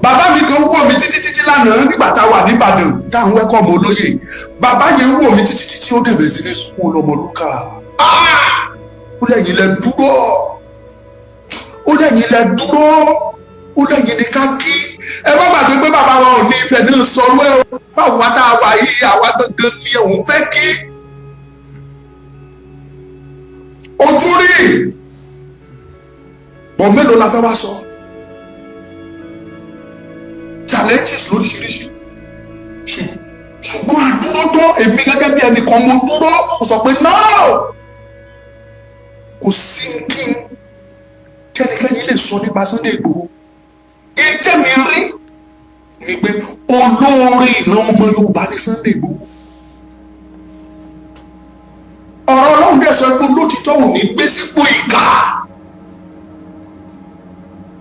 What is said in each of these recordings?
Bàbá mi kan wò mí títí títí lánàá nígbà tá a wà nìbàdàn tá à ń welcome olóyè. Bàbá yẹn wò mí títí títí, ó dẹ̀ bẹ̀rẹ̀ sí ní sunkún. Ọlọ́mọlúkà, ó lẹ́yìn lẹ dúró, ó lẹ́yìn lẹ dúró, ó lẹ́yìn ní ká kí. Ẹ má gbàgbé pé bàbá wa ò ní ìfẹ́ náà sọ wẹ́ o. Báwo wá tá a wà yìí, àwa gangan ni òun fẹ́ kí ojú rí bọ̀. Mélòó la fẹ́ wá sọ? Challenges lóríṣiríṣi, ṣùgbọ́n àdúró tó èmi gẹ́gẹ́ bí ẹnìkan, mo dúró, mo sọ pé no, kò sí kí n kẹ́nikẹ́ni lè sọ nípa Sunday Igboho. Ìtẹ́ mi rí ni pé olóore ìran ọmọ Yorùbá ní Sunday Igboho. Ọ̀rọ̀ Ọlọ́run dẹ̀ sọ pé olótìtọ́ ò ní gbé sípò ìkà.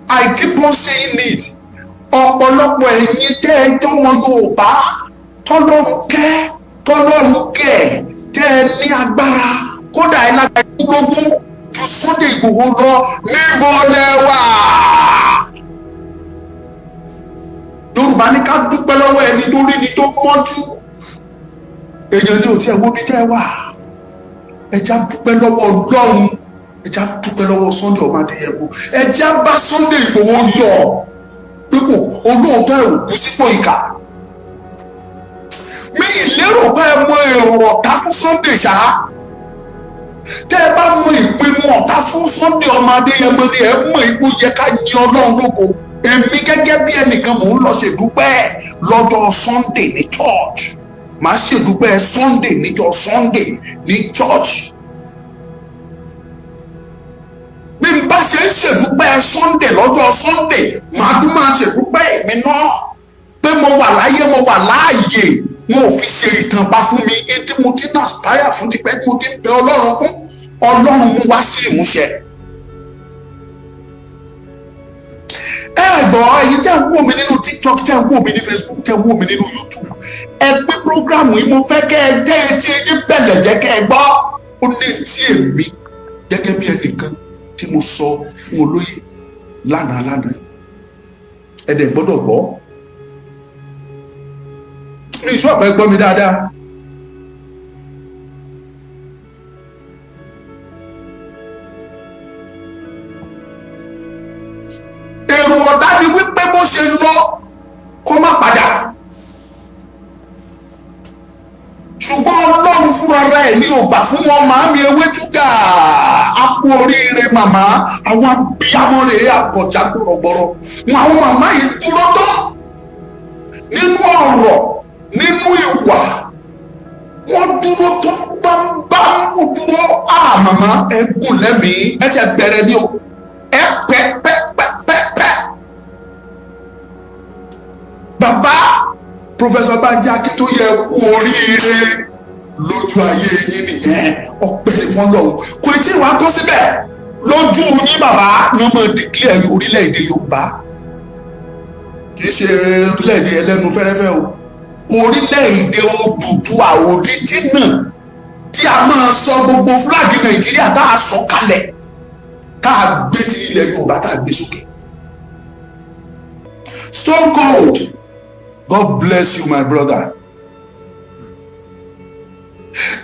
I keep on saying it. Ọ̀pọ̀lọpọ̀ ẹ̀yin tẹ́ ẹ jọmọ Yorùbá, tọ́lọ́run kẹ́, tọ́lọ́run kẹ́, tẹ́ ẹ ní agbára, kódà ẹ lágbára lówó ju Sunday Igboho lọ, níbo lẹ wà? Yorùbá ní ká dúpẹ́ lọ́wọ́ ẹni tó rí ni tó mọ́jú. Èèyàn ní òtí ẹ̀ wo bí tẹ́ ẹ wà. Ẹ já dúpẹ́ lọ́wọ́ Ọlọ́run, ẹ já dúpẹ́ lọ́wọ́ Sunday ọmọ Adéyẹmọ, ẹ já bá Sunday Igboho yọ̀ pé kò olóòótọ́ ẹ̀ ò kú sípò ìkà. Mi ìlérò bá ẹ mọ èrò ọ̀tá fún Sunday ṣá. Tẹ́ ẹ bá mọ ìpinnu ọ̀tá fún Sunday ọmọ Adéyẹmọ ni ẹ mọ ipò yẹ ká yin Ọlọ́run lógo. Èmi gẹ́gẹ́ bí ẹnìkan, mò ń lọ ṣèdúpẹ́ lọ́jọ́ Sunday ní church. Màá ṣèdúpẹ́ Sunday níjọ́ Sunday ní church. Bí n bá ṣe ń ṣèdúpẹ́ Sunday lọ́jọ́ Sunday, màá tún máa ṣèdúpẹ́ èmi náà pé mo wà láyé, mo wà láàyè, wọn ò fi ṣe ìtàn pa fún mi. Tí mo ti ń aspire fún tipẹ́, mo ti ń bẹ Ọlọ́run fún, Ọlọ́run mú wá sí ìmúṣẹ. Ẹ gbọ́, ẹ̀yin tẹ́ ń wò mí nínú TikTok, tẹ́ ń wò mí ní Facebook, tẹ́ ń wò mí nínú YouTube, ẹ pín program yìí. Mo fẹ́ kẹ́ ẹ jẹ́ etí eyín bẹ̀lẹ̀ jẹ́ kẹ́ ẹ gbọ́. Ó ní tí èmi gẹ́gẹ́ bí ẹnìkan tí mo sọ fún olóyè lánàá lánàá, ẹ dẹ̀ gbọ́dọ̀ gbọ́ mi. Ìṣú ọ̀pẹ gbọ́ mi dáadáa. Èrò ọ̀tá ni wípé bó ṣe lọ, kó má padà, ṣùgbọ́n Ọlọ́run fúnra rẹ̀ ní ò gbà fún wọn. Màámi Ewétúgà, á kú oríire màmá. Àwọn abiyamọ rèé, àbọ̀já gbọ̀rọ̀gbọ̀rọ̀ wọn. Àwọn màmá yìí dúró tán nínú ọ̀rọ̀, nínú ìwà, wọ́n dúró tán bámbám dúró. Á màmá, ẹ gùn lẹ́mìí, ẹ ṣe bẹ̀rẹ̀ ní o, ẹ pẹ́ pẹ́ pẹ́ pẹ́ pẹ́. Bàbá Professor Banji Akíntóyè, kú oríire. Lójú ayé yín nìyẹn, ọpẹ́ ní fọ́lọ́run. Kò tí ì wá tó síbẹ̀. Lójú yín bàbá ni wọ́n máa declare orílẹ̀-èdè Yorùbá. Kì í ṣe orílẹ̀-èdè ẹlẹ́nu fẹ́rẹ́fẹ́ o, orílẹ̀-èdè Odùduwà original tí a máa sọ gbogbo flag Nàìjíríà tá a sọ kalẹ̀, tá a gbé ti ilẹ̀ Yorùbá, tá a gbé sókè. Stone Cold, God bless you, my brother.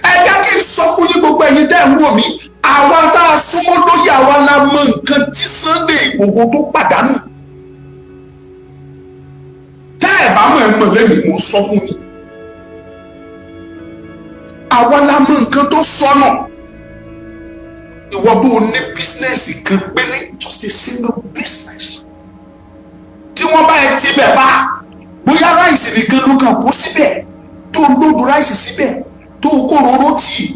Ẹ jẹ́ kí n sọ fún yín, gbogbo ẹ̀yin tẹ́ ń wò mí, àwa tá a súnmọ́ lóye, àwa la mọ nǹkan tí Sunday Igboho tó pàdánù. Tẹ́ ẹ̀ bá mọ̀, ẹ̀ mọ̀ lẹ́mìí, mo sọ fún yín, àwa la mọ nǹkan tó sọnù. Ìwọ tó o ní business kan péré, just a single business, tí wọ́n bá ẹ tibẹ̀ bá, bóyá rice nìkan ló kàn kó síbẹ̀, tó load rice síbẹ̀, tó kó roró tì í,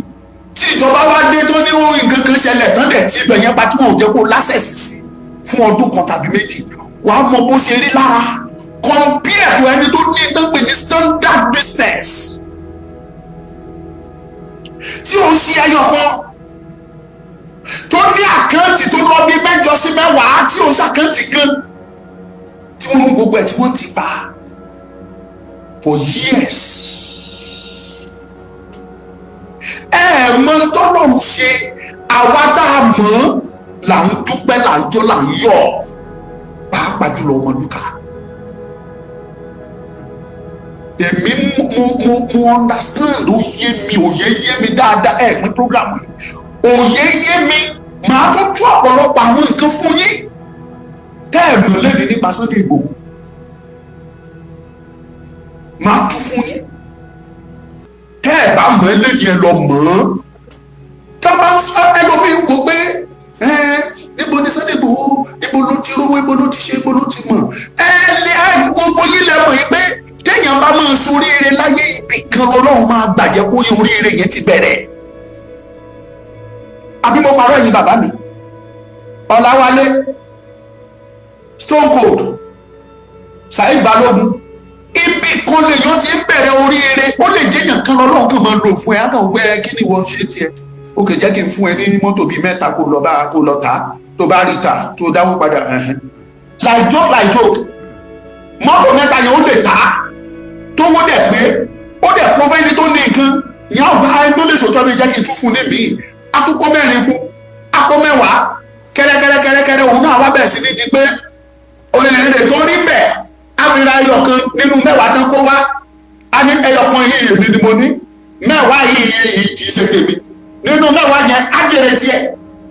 tí ìjọba wá dé tó ní ohun nǹkan kan ṣẹlẹ̀ tán dẹ̀ tí ibẹ̀ yẹn pa, tí wọn ò jẹ́ kó l'access sí fún ọdún kan tàbí 2, wàá mọ bó ṣe rí lára compare to ẹni tó ní tó ń pè ní standard business tí ó ń ṣe ẹyọ kan, tó ní account tó lọ bí 8 sí 10, tí ó ń ṣe account kan, tí wọ́n mú gbogbo ẹ̀ tí wọ́n ti pa for years. Ẹ mọ tọ́lọ́run ṣe, àwa tá a mọ̀ là ń dúpẹ́, là ń jó, là ń yọ̀, pàápàá jùlọ Ọmọlúkà. Èmi mo understand, ó yé mi, òye yé mi dáadáa. Ẹ pín program yìí, òye yé mi. Màá tún tú ọ̀pọ̀lọpọ̀ àwọn nǹkan fún yín tẹ́ ẹ̀ mọ̀ lẹ́nu nípa Sunday Igboho. Màá tú fún yín. Tẹ́ ẹ̀ bá mọ̀ ẹ́ lẹ́yìn, ẹ lọ mọ̀ ọ́n. Tá a bá ń sọ, ẹlòmíín wò pé ẹ níbo ni Sunday Igboho, ibo ló ti rówó, ibo ló ti ṣe, ibo ló ti mọ̀? Ẹ lé gbogbo yín lẹ mọ̀ yín pé téèyàn bá máa soríire láyé, ibì kan Ọlọ́run máa gbàjẹ́ kó yẹ oríire yẹn ti bẹ̀rẹ̀. Àbí mo parọ́ yìí, bàbá mi Ọláwálé Stone Cold Saheed Balógun? Ibì kan lèèyàn ti ń bẹ̀rẹ̀ oríire. Ó lè jẹ́yàn kan lọ́lọ́run kan máa lò fún ẹ. Á kàn gbé ẹ, kí ni wọ́n ṣe tiẹ̀? Ó kè jẹ́ kí n fún ẹ ní mọ́tò bíi mẹ́ta, kó lọ bá kó lọ tà, tó bá rí tà, tó dáwó padà. Ẹ̀hẹ́n, like joke, like joke, mọ́tò mẹ́ta yẹn, ó lè tà á, tówó dẹ̀ pé, ó dẹ̀ kó fẹ́ni tó ní nǹkan ìyá ọ̀gá ẹni tó lè ṣòtọ́ mi, jẹ́ kí n tún fún níbí. Akókó mẹ́rin fún akó mẹ́wàá, kẹ́rẹ́kẹ́rẹ́kẹ́rẹ́kẹ́rẹ́, òun náà wá bẹ̀rẹ̀ sí ní di pé èrè tó rí bẹ̀, á fi ra ẹyọ kan nínú mẹ́wàá tán kó wá. Á ní ẹyọ kan yìí, èmi ni mo ní mẹ́wàá yìí, yìí kì í ṣe tèmi. Nínú mẹ́wàá yẹn, á jèrè tiẹ̀.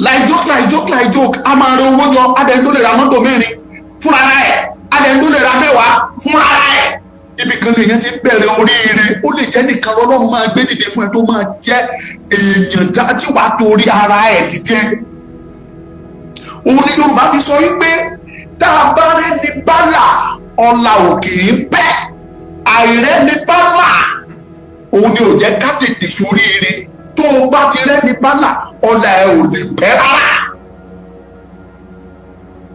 Like joke, like joke, like joke, a máa rí owó jọ. Adẹ̀ tó lè ra mọ́tò mẹ́rin fúnra ẹ̀, adẹ̀ tó lè ra mẹ́wàá fúnra ẹ̀. Ibi kan lèèyàn ti ń bẹ̀rẹ̀ oríire. Ó lè jẹ́ nìkan lọ́lọ́run máa gbé dìde fún ẹ, tó máa jẹ́ èèyàn tí wàá torí ara ẹ̀ dìde. Òun ni Yorùbá fi sọ wípé tá a bá rẹ́ni bálà, ọ̀la ò kì í pẹ́. Àìrẹ́ni bálà, òun ni ò jẹ́ ká tètè ṣoríire. Tó o bá ti rẹ́ni bálà, ọ̀la ẹ̀ ò lè pẹ́ rárá.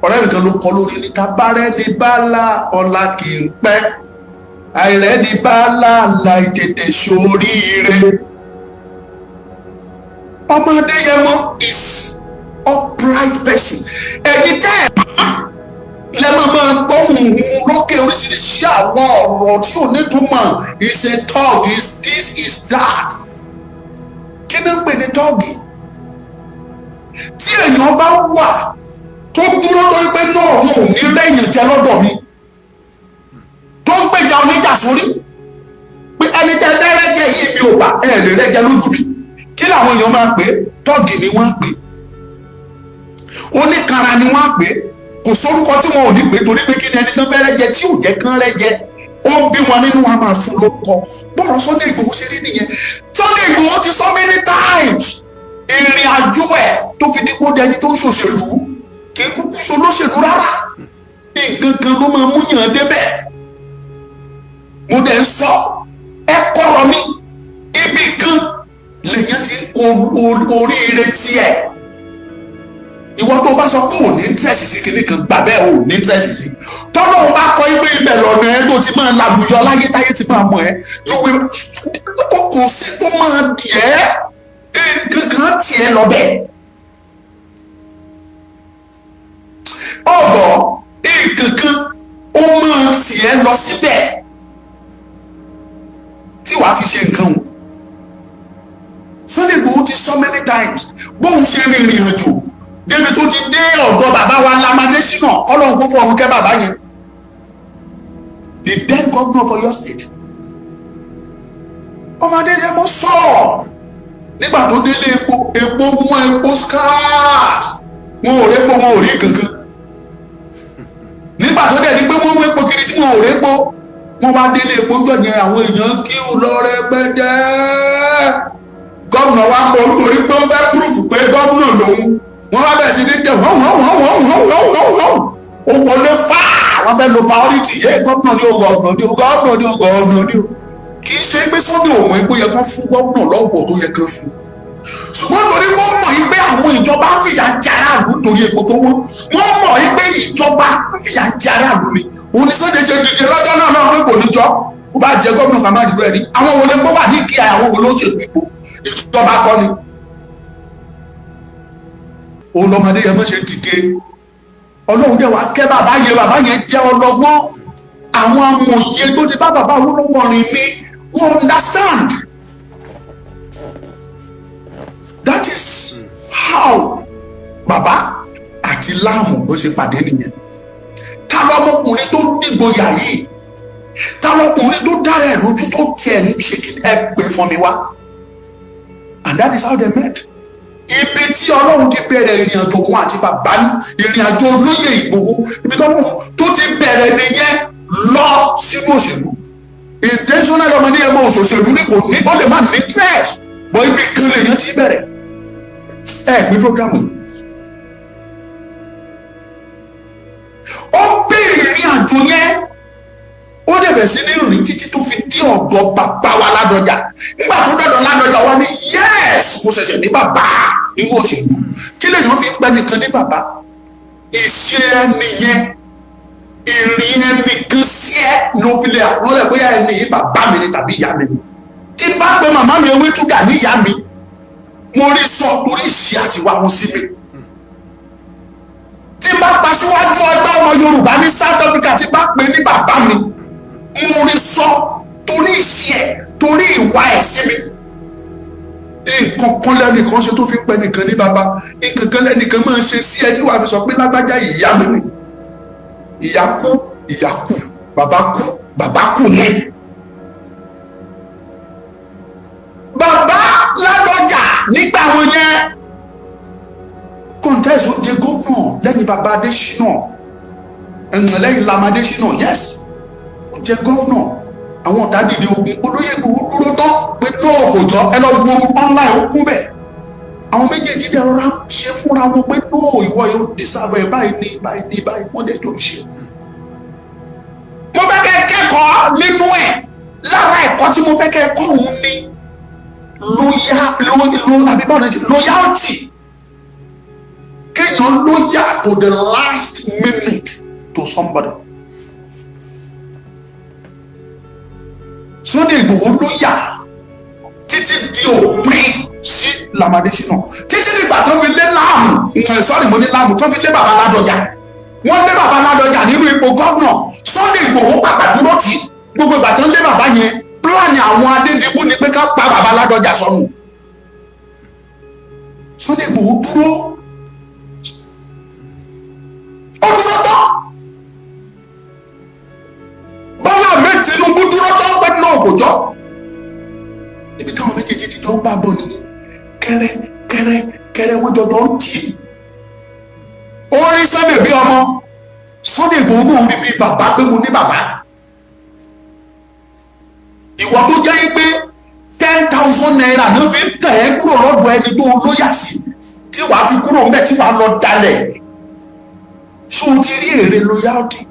Ọ̀rẹ́ mi kan ló kọ lórí ní, tá a bá rẹ́ni bálà, ọ̀la kì í pẹ́, àìrẹ́ni bálà láì tètè ṣoríire. Ọmọ Adéyẹmọ is upright person. Ẹni tẹ́ ẹ̀ bá lẹ́mọ̀ máa gbọ́ hùhùn lókè, oríṣiríṣi àwọn ọ̀rọ̀ tí ò ní túmọ̀, is a thug, is this, is that. Kí ni ń pè ní thug? Tí èèyàn bá wà tó dúró tó pé náà wọn ò ní lẹ́yìn jẹ lọ́dọ̀ mi, tó ń gbèjà oníjà sórí pé ẹni tẹ́ fẹ́ rẹ́jẹ yìí, mi ò gbà, ẹ lè rẹ́jẹ lójú mi, kí làwọn èèyàn máa pè? Thug ni wọ́n á pè, oníkanra ni wọ́n á pè, kò sórúkọ tí wọn ò ní pè, torí pé kí ni? Ẹni tán fẹ́ rẹ́jẹ tí ò jẹ́ kán rẹ́jẹ, ó ń bí wọn nínú, wa máa fún lórúkọ. Bọ́rọ̀ Sunday Igboho ṣe rí nìyẹn. Sunday Igboho ti sọ many times ìrìn àjò ẹ̀ tó fi dípò dẹni tó ń ṣòṣèlú. Kì í kúkú ṣolóṣèlú rárá, nǹkan kan ló máa mú yàn débẹ̀. Mo dẹ̀ ń sọ, ẹ kọ́rọ̀ mi, ibì kan lèyàn ti ń kó oríire tiẹ̀. Ìwọ tó bá sọ pé ò ní interest sí kinní kan, gbà bẹ́ẹ̀, ò ní interest sí. Tọ́lọ́run bá kọ́ ibẹ̀, ibẹ̀ lọ́nà ẹ tó ti máa làlùyọ láyé, táyé ti máa mọ̀ ẹ́, ìwé kò sí tó máa yẹ nǹkan kan tiẹ̀ lọ bẹ́ẹ̀. Ọ̀bọ̀ nǹkan kan ó máa tiẹ̀ lọ síbẹ̀ tí wàá fi ṣe nǹkan o. Sunday Igboho ti sọ many times bóun ṣe rìnrìn àjò débi tó ti dé ọ̀dọ̀ bàbá wa Lam Adésínà, kọ́lọ́hún kó fọ̀run kẹ́ bàbá yẹn, the then governor for your state. Ọmọ Adéyẹmọ sọ̀rọ̀ nígbà tó délé epo, epo mú, epo scarce, wọn ò répo, wọn ò rí kankan. Nígbà tó dẹ̀ ní pé wọ́n wépo kiri tí wọn ò répo, wọ́n wá délé epo gbọ̀ yẹn, àwọn èèyàn kí ò lọ rẹpẹtẹ. Gómìnà wa ń bọ̀, nítorí pé wọ́n fẹ́ prove pé gómìnà lòun, wọ́n bá bẹ̀rẹ̀ sí ní tẹ̀ wọ́n wọ́n wọ́n wọ́n wọ́n wọ́n wọ́n wọ́n. Ó wọlé fáà, wọ́n fẹ́ lo priority yẹ gómìnà ní o, gómìnà ní o, gómìnà ní o, gómìnà ní o. Kì í ṣe pé Sunday òun pé yẹ kán fún gómìnà lọ́wọ́ tó yẹ kán fún, ṣùgbọ́n torí wọ́n mọ̀ yí pé àwọn ìjọba ń fìyà jẹ aráàlú torí epo tó wọ́n, wọ́n mọ̀ yí pé ìjọba ń fìyà jẹ aráàlú ni. Òun ni Sunday ṣe dìde lọ́jọ́ náà náà pé kò ní jọ ó bá jẹ gómìnà kan má dìbò ẹ̀ rí. Àwọn wo lè gbọ́ wà ní kíá? Àwọn wo ló ń ṣètò ipò ìjọba kọ́ ni? Òun lọmọdé yẹn mọ̀ ṣe dìde. Ọlọ́run dẹ̀ wá kẹ́ bàbá yẹn. Bàbá yẹn jẹ́ ọlọ́gbọ́n. Àwọn amòye tó ti bá bàbá Awólọ́wọ̀ rìn ní, wọ́n understand. That is how bàbá àti Láàmù bó ṣe pàdé nìyẹn. Ta lọmọkùnrin tó dìgbòyà yìí? Ta Lọkùnrin tó dára ẹ̀ lójú tó tiẹ̀ ń ṣe kí ẹ pè fún mi wá. And that is how they met. Ibi tí Ọlọ́run ti bẹ̀rẹ̀ ìrìn àjò wọn àti bàbá ní ìrìn àjò olóyè Ìgbòho, ibi tó tó ti bẹ̀rẹ̀ nìyẹn lọ sínú òṣèlú. Intentional ọmọdé yẹn mọ òṣèlú ní kò ní, ó lè má ní interest, but ibi kan lèèyàn ti bẹ̀rẹ̀. Ẹ pín program yìí. Ó gbé ìrìn àjò yẹn, ó dẹ̀ bẹ̀rẹ̀ sí ní rìn títí tó fi dé ọ̀dọ̀ bàbá wa Ládọjà. Nígbà tó dọ̀dọ̀ Ládọjà, wa ní yes, mo ṣẹ̀ṣẹ̀ ní bàbá nínú òṣèlú. Kí lèèyàn fi pẹ́ nìkan ní bàbá? Ìṣe ẹnìyẹn, ìrìn ẹnìkan sí ẹ ló fi lè àkọọ́lẹ̀ bóyá ẹni yìí bàbá mi ni tàbí ìyá mi ni. Tí bá pẹ́ màmá mi ewé túgà ní ìyá mi, mo rí sọ torí ìṣe àti ìwà wọn sí mi. Tí bá pa síwájú ọgbà ọmọ Yorùbá ní South Africa, tí bá pè ní bàbá mi, mo rí sọ torí ìṣe ẹ, torí ìwà ẹ̀ sí mi. Nǹkan kan lẹ́nìkan ṣe tó fi pẹ́ nìkan ní bàbá, nǹkan kan lẹ́nìkan máa ń ṣe sí ẹ tí wàá fi sọ pé lágbájá ìyá mi ni. Ìyá kú, ìyá kú, bàbá kú, bàbá kú ní. Bàbá Ládọjà nígbà wọn yẹn contest, ó jẹ gómìnà lẹ́yìn bàbá Adésínà, ẹ̀ǹ lẹ́yìn Lam Adésínà. Yes, ó jẹ gómìnà. Àwọn ọ̀tá dìde ogun, olóyè Ìgbòho dúró tán pé náà kò jọ. Ẹ lọ wo online, ó kún bẹ́ẹ̀. Àwọn méjèèjì dẹ̀ rọra ṣe fúnra wọn pé no, ìwọ yóò deserve ẹ báyìí ní báyìí ní báyìí. Wọ́n dẹ̀ tó ń ṣe. Mo fẹ́ kẹ́ kẹ́kọ̀ọ́ nínú ẹ̀. Lára ẹ̀kọ́ tí mo fẹ́ kẹ́ kọ́ òun ni loyal lo àbí báwo ni ṣe loyalty, kéèyàn loyal to the last minute to somebody. Sunday Igboho loyal títí di òpin sí Lam Adésínà, títí nígbà tó fi lé láàmù nǹkan, sọ́ọ̀rì, mo ní láàmù, tó fi lé bàbá Ládọjà. Wọ́n lé bàbá Ládọjà nínú ipò governor. Sunday Igboho pàpà dúró tì. Gbogbo ìgbà tó ń lé bàbá yẹn, plan àwọn Adédìbò ni pé ká pa bàbá Ládọjà sọnù. Sunday Igboho dúró, ó dúró tán. Bọ́lá Ahmed Tinubu dúró tán pé náà kò jọ. Ibi táwọn méjèèjì ti jọ ń bá bọ̀ nìyẹn. Kẹrẹ kẹrẹ kẹrẹ, wọ́n jọjọ ń tì í. Ó rí Sunday bí ọmọ, Sunday Igboho náà rí bí bàbá, pé mo ní bàbá. Ìwọ tó jẹ́ pé ₦10,000 ló fi ń tẹ̀ ẹ́ kúrò lọ́dọ̀ ẹni tó lóyà sí, tí wàá fi kúrò ńbẹ̀, tí wàá lọ dalẹ̀, ṣé o ti rí èrè loyalty?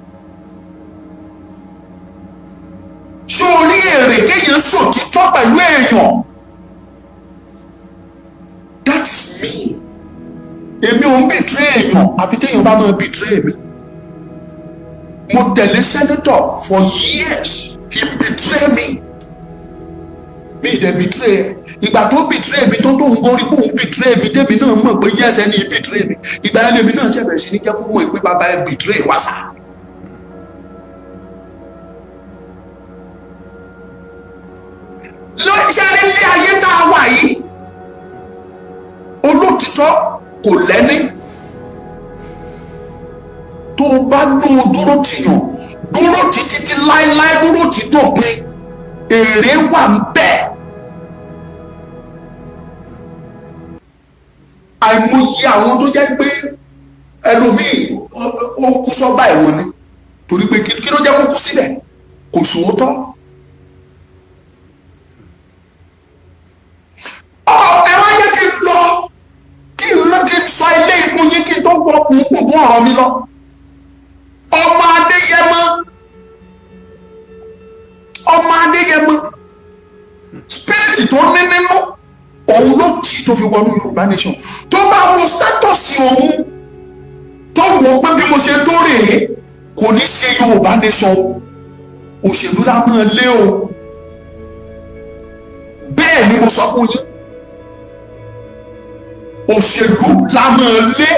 Ṣé o rí èrè kéèyàn sòtítọ́ pẹ̀lú èèyàn? That is me. Èmi ò ń betray èèyàn, àfi téèyàn bá máa betray mi. Mo tẹ̀lé senator for years, he betray me, mi ì dẹ̀ betray ẹ̀. Ìgbà tó betray mi, tó tó ń gorí kó ń betray mi, tèmi náà mọ̀ pé yes, ẹni betray mi. Ìgbà yẹn lèmi náà ṣẹ̀bẹ̀rẹ̀ sí ní jẹ́ kó mọ̀ pé bàbá ẹ betray wá sá. Lóṣẹ́ nílé ayé tá a wà yìí, olótìtọ́ kò lẹ́ni tó o bá dúró, dúró tìyàn, dúró títí tí láéláé, dúró tí dópin, èrè wà ń bẹ̀. Àìmọye àwọn tó jẹ́ pé ẹlòmíì ó kú sọ́gbà ẹ̀wọ̀n ni, torí pé kí ló jẹ́ kó kú síbẹ̀? Kò sòótọ́. Ọ ẹ wá jẹ́ kí n lọ, kí n lọ, kí n sọ ilé ìpín yín kí n tó wọ kùnkùn ọ̀rọ̀ mi lọ. Ọmọ Adéyẹmọ, ọmọ Adéyẹmọ, spirit tó ní nínú òun ló tì tó fi wọnú Yorùbá nation. Tó bá wo status òun, tó wò ó pé bí mo ṣe tó rèé, kò ní ṣe Yorùbá nation, òṣèlú la máa lé o. Bẹ́ẹ̀ ni mo sọ fún yín, òṣèlú la máa lé.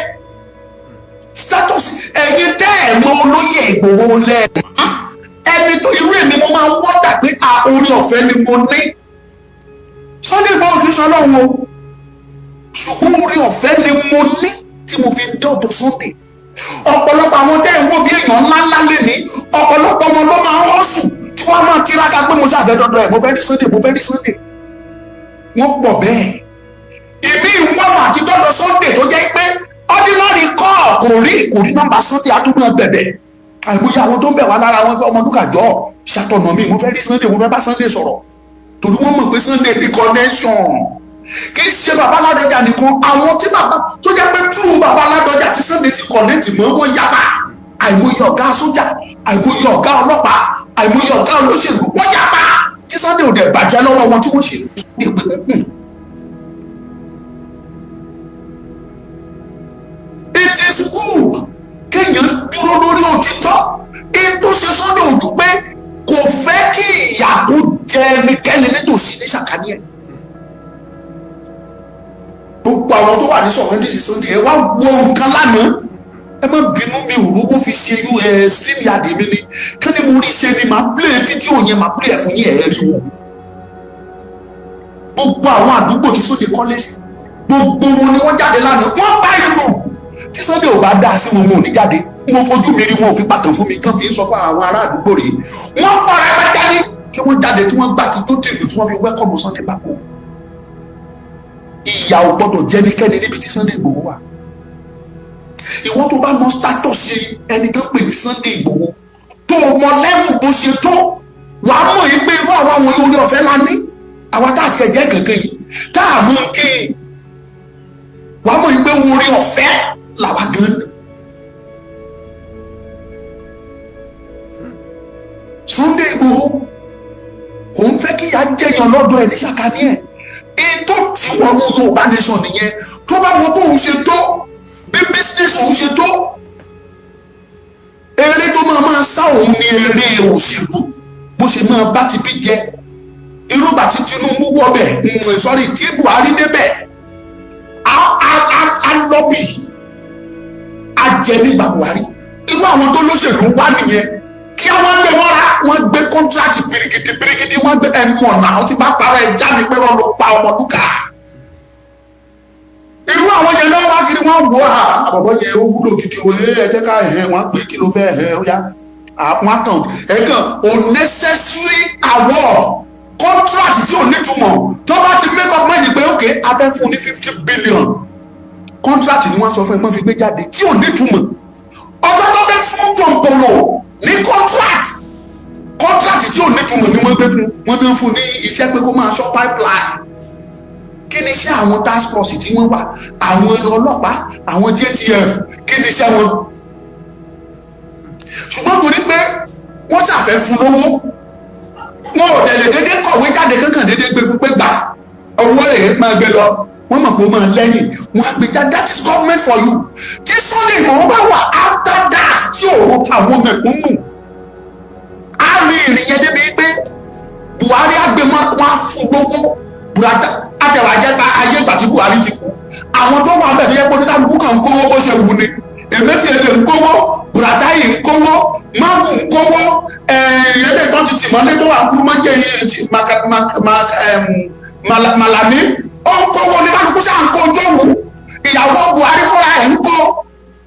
Status ẹ̀yin tẹ́ ẹ̀ mọ olóyè Ìgbòho lẹ́ẹ̀mọ́ ẹni tó irú èmi, mo máa ń wọ́dà pé a orí ọ̀fẹ́ ni mo ní. Sunday Igboho kì í ṣe ọlọ́run o, ṣùgbọ́n orí ọ̀fẹ́ ni mo ní tí mo fi dọ́dọ̀ Sunday. Ọ̀pọ̀lọpọ̀ àwọn tẹ́ ẹ̀ ń wò bí èèyàn ńláńlá lè ní, ọ̀pọ̀lọpọ̀ wọn ló máa ń họ́sù tí wọ́n máa tiraka pé mo ṣàfẹ́ dọ́dọ̀ ẹ̀, mo fẹ́ rí Sunday, mo fẹ́ rí Sunday. Wọ́n pọ̀ bẹ́ẹ̀. Ìmí ìwọ́nà àti dọ́dọ̀ Sunday tó jẹ́ pé ordinary call kò rí nọ́mbà Sunday, àdúgbò bẹ̀bẹ̀. Àìmọye àwọn tó ń bẹ̀ wá lára wọn pé, "Ọmọlúkà, jọ ṣàtọ̀nà mi, mo fẹ́ rí Sunday, mo fẹ́ bá Sunday sọ̀rọ̀," torí wọ́n mọ̀ pé Sunday ní connection. Kì í ṣe bàbá Ládọjà nìkan, àwọn tí bàbá tó jẹ́ pé tú bàbá Ládọjà tí Sunday ti connect mọ́ wọn yaba. Àìmọye ọ̀gá sójà, àìmọye ọ̀gá ọlọ́pàá, àìmọye ọ̀gá olóṣèlú, wọ́n yaba tí Sunday ò dẹ̀ bàjẹ́ lọ́wọ́ wọn tí wọ́n ṣe ní ìpínlẹ̀. It is good kéèyàn dúró lórí òtítọ́. Èyí tó ṣe Sunday ojú pé kò fẹ́ kí ìyà kó jẹ ẹnikẹ́ni nítòsí ní sàkání ẹ̀. Gbogbo àwọn tó wà ní sọ̀rọ̀ Sunday, ẹ wá wo nǹkan lánàá. Ẹ má bínú, mi ò rówó fi ṣe ẹ stream yard mi ni. Kí ni mo rí ṣe ni màá play fídíò yẹn, màá play ẹ̀ fún yín, ẹ̀ rí wò. Gbogbo àwọn àdúgbò tí Sunday kọ́lé sí, gbogbo wọn ni wọ́n jáde lánàá, wọ́n bá ìlú. Tí Sunday ò bá dá sí wọn, wọn ò ní jáde. Mo fojú mi rí, wọn ò fi pàtàn fún mi kán fi ń sọ fún àwọn ará àdúgbò rèé. Wọ́n pa rẹpẹtẹ ní tí wọ́n jáde, tí wọ́n gbà tí tó tèlù, tí wọ́n fi welcome Sunday bákò. Ìyà ò gbọ́dọ̀ jẹ́ níkẹ́ni níbi tí Sunday Igboho wà. Ìwọ́n tó bá mọ status ẹni tó pè ní Sunday Igboho, tó mọ level bó ṣe tó, wàá mọ̀ yìí pé irú àwọn orí ọ̀fẹ́ la ní. Àwa tá àti ẹ̀jẹ̀ kankan yìí tá a mú kí wàá mọ̀ yìí pé orí ọ̀fẹ́ làwa gan ní. Sunday Igboho kò ń fẹ́ kí ìyà jẹyàn lọ́dọ̀ ẹ̀ ní sàkání ẹ̀. Èyí tó tí wọnú Yorùbá nation nìyẹn. Tó bá wo bóun ṣe tó, bí business òun ṣe tó, eré tó máa sá òun ní eré òṣèlú, bó ṣe máa bá ti bí jẹ irúgbà tí Tinubu wọ bẹ̀, sọ́rí, tí Buhari débẹ̀, á lọ́bì á jẹ nígbà Buhari. Irú àwọn tó lóṣèlú wá nìyẹn kí àwọn gbé mọ́ra. Wọ́n gbé contract birigidi birigidi, wọ́n gbé ẹnu ọ̀nà. Àwọn tí bá parọ́ ẹ̀ já mi pé wọ́n ló pa Ọmọlúkà. Irú àwọn yẹn náà wá kiri, wọ́n wò á, àbọ̀bọ̀ yẹn ó wúlò gidi o, ẹ jẹ́ ká ẹ̀hẹ́ wọ́n pè kí ló fẹ́ ẹ̀hẹ́ ó yá. Àwọn akàn ẹ̀gàn unnecessary award contract tí ò nítumọ̀. Tó bá ti make up mind pé ok, a fẹ́ fún ní 50 billion contract ni wọ́n sọ fún ẹ pọ́n fi gbé jáde tí ò nítumọ̀. Ọjọ́ tó fẹ́ fún Tompolo ní contract, contract tí ò nítumọ̀ ni wọ́n gbé fún. Wọ́n ní fún ní iṣẹ́ pé kó máa ṣọ́ pipeline. Kí ni iṣẹ́ àwọn task force tí wọ́n wà, àwọn ọlọ́pàá, àwọn JTF, kí ni iṣẹ́ wọn? Ṣùgbọ́n torí pé wọ́n ṣàfẹ́ fún lówó, wọn ò dẹ̀ lè dédé kọ̀wé jáde kankan dédé gbé fún pé gbà, owó rẹ̀ máa gbé lọ. Wọ́n mọ̀ pé ó máa lẹ́yìn wọ́n á gbé jáde. That is government for you. Tí Sunday Igboho bá wà after that, tí òun tàwọn mẹ̀kúnnù, á rí ìrìn yẹn débi pé Buhari á gbé wọn, á fún lówó burata àtẹwà jẹ́ ayé ìgbà tí Buhari ti kú. Àwọn tó wà bẹ́ẹ̀ tó yẹ pé oníkálukú kan ń kówó bó ṣe wù ni. Emefiele ń kówó, Buratai ń kówó, Magu ń kówó, ẹ̀ẹ́dẹ̀ tó ti tì mọ́lé tó wà kúrú máa ń jẹ́ Malami ó ń kówó. Oníkálukú sáà ń kó tó wù. Ìyàwó Buhari fúnra ẹ̀ ń kó.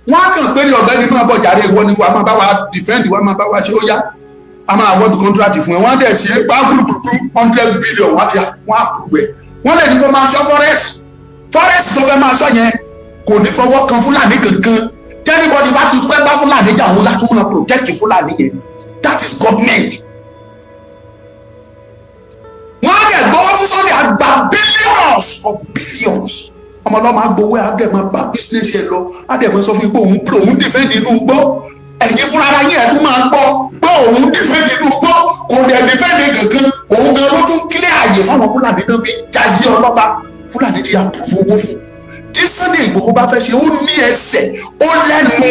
Wọ́n á kàn pé ní ọ̀gbẹ́ni, máa bọ̀ jàre, ìwọ ni wàá máa bá wa defend, wàá máa bá wa ṣe, ó yá, a máa award contract fún ẹ. Wọ́n á dẹ̀ ṣe é gbàgbùrùgbùrù, 100 billion, wọ́n á ti wọ́n á approve ẹ̀. Wọ́n lè ní kó máa ṣọ́ forest. Forest tó fẹ́ máa ṣọ́ yẹn, kò ní fọwọ́ kan Fúlàní kankan. Anybody bá ti fẹ́ bá Fúlàní jà, òun láti máa protect Fúlàní yẹn. That is government. Wọ́n á dẹ̀ gbọ́wọ́ fún Sunday, àgbà billions of billions. Ọmọlọ́mọ agbowó ẹ̀, á dẹ̀ máa bá business ẹ̀ lọ, á dẹ̀ máa sọ fún yín pé òun òun defend inú gbọ́. Ẹ̀yin fúnra ara yín ẹ̀ tún máa gbọ́ pé òun defend inú gbọ́, kò dẹ̀ defend kankan. Òun gan ló tún kílẹ̀ àyè fáwọn Fúlàní tó fi jayé ọlọ́ba. Fúlàní ti approve owó fún. Tí Sunday Igboho bá fẹ́ ṣe, ó ní ẹsẹ̀, ó lẹ́nu,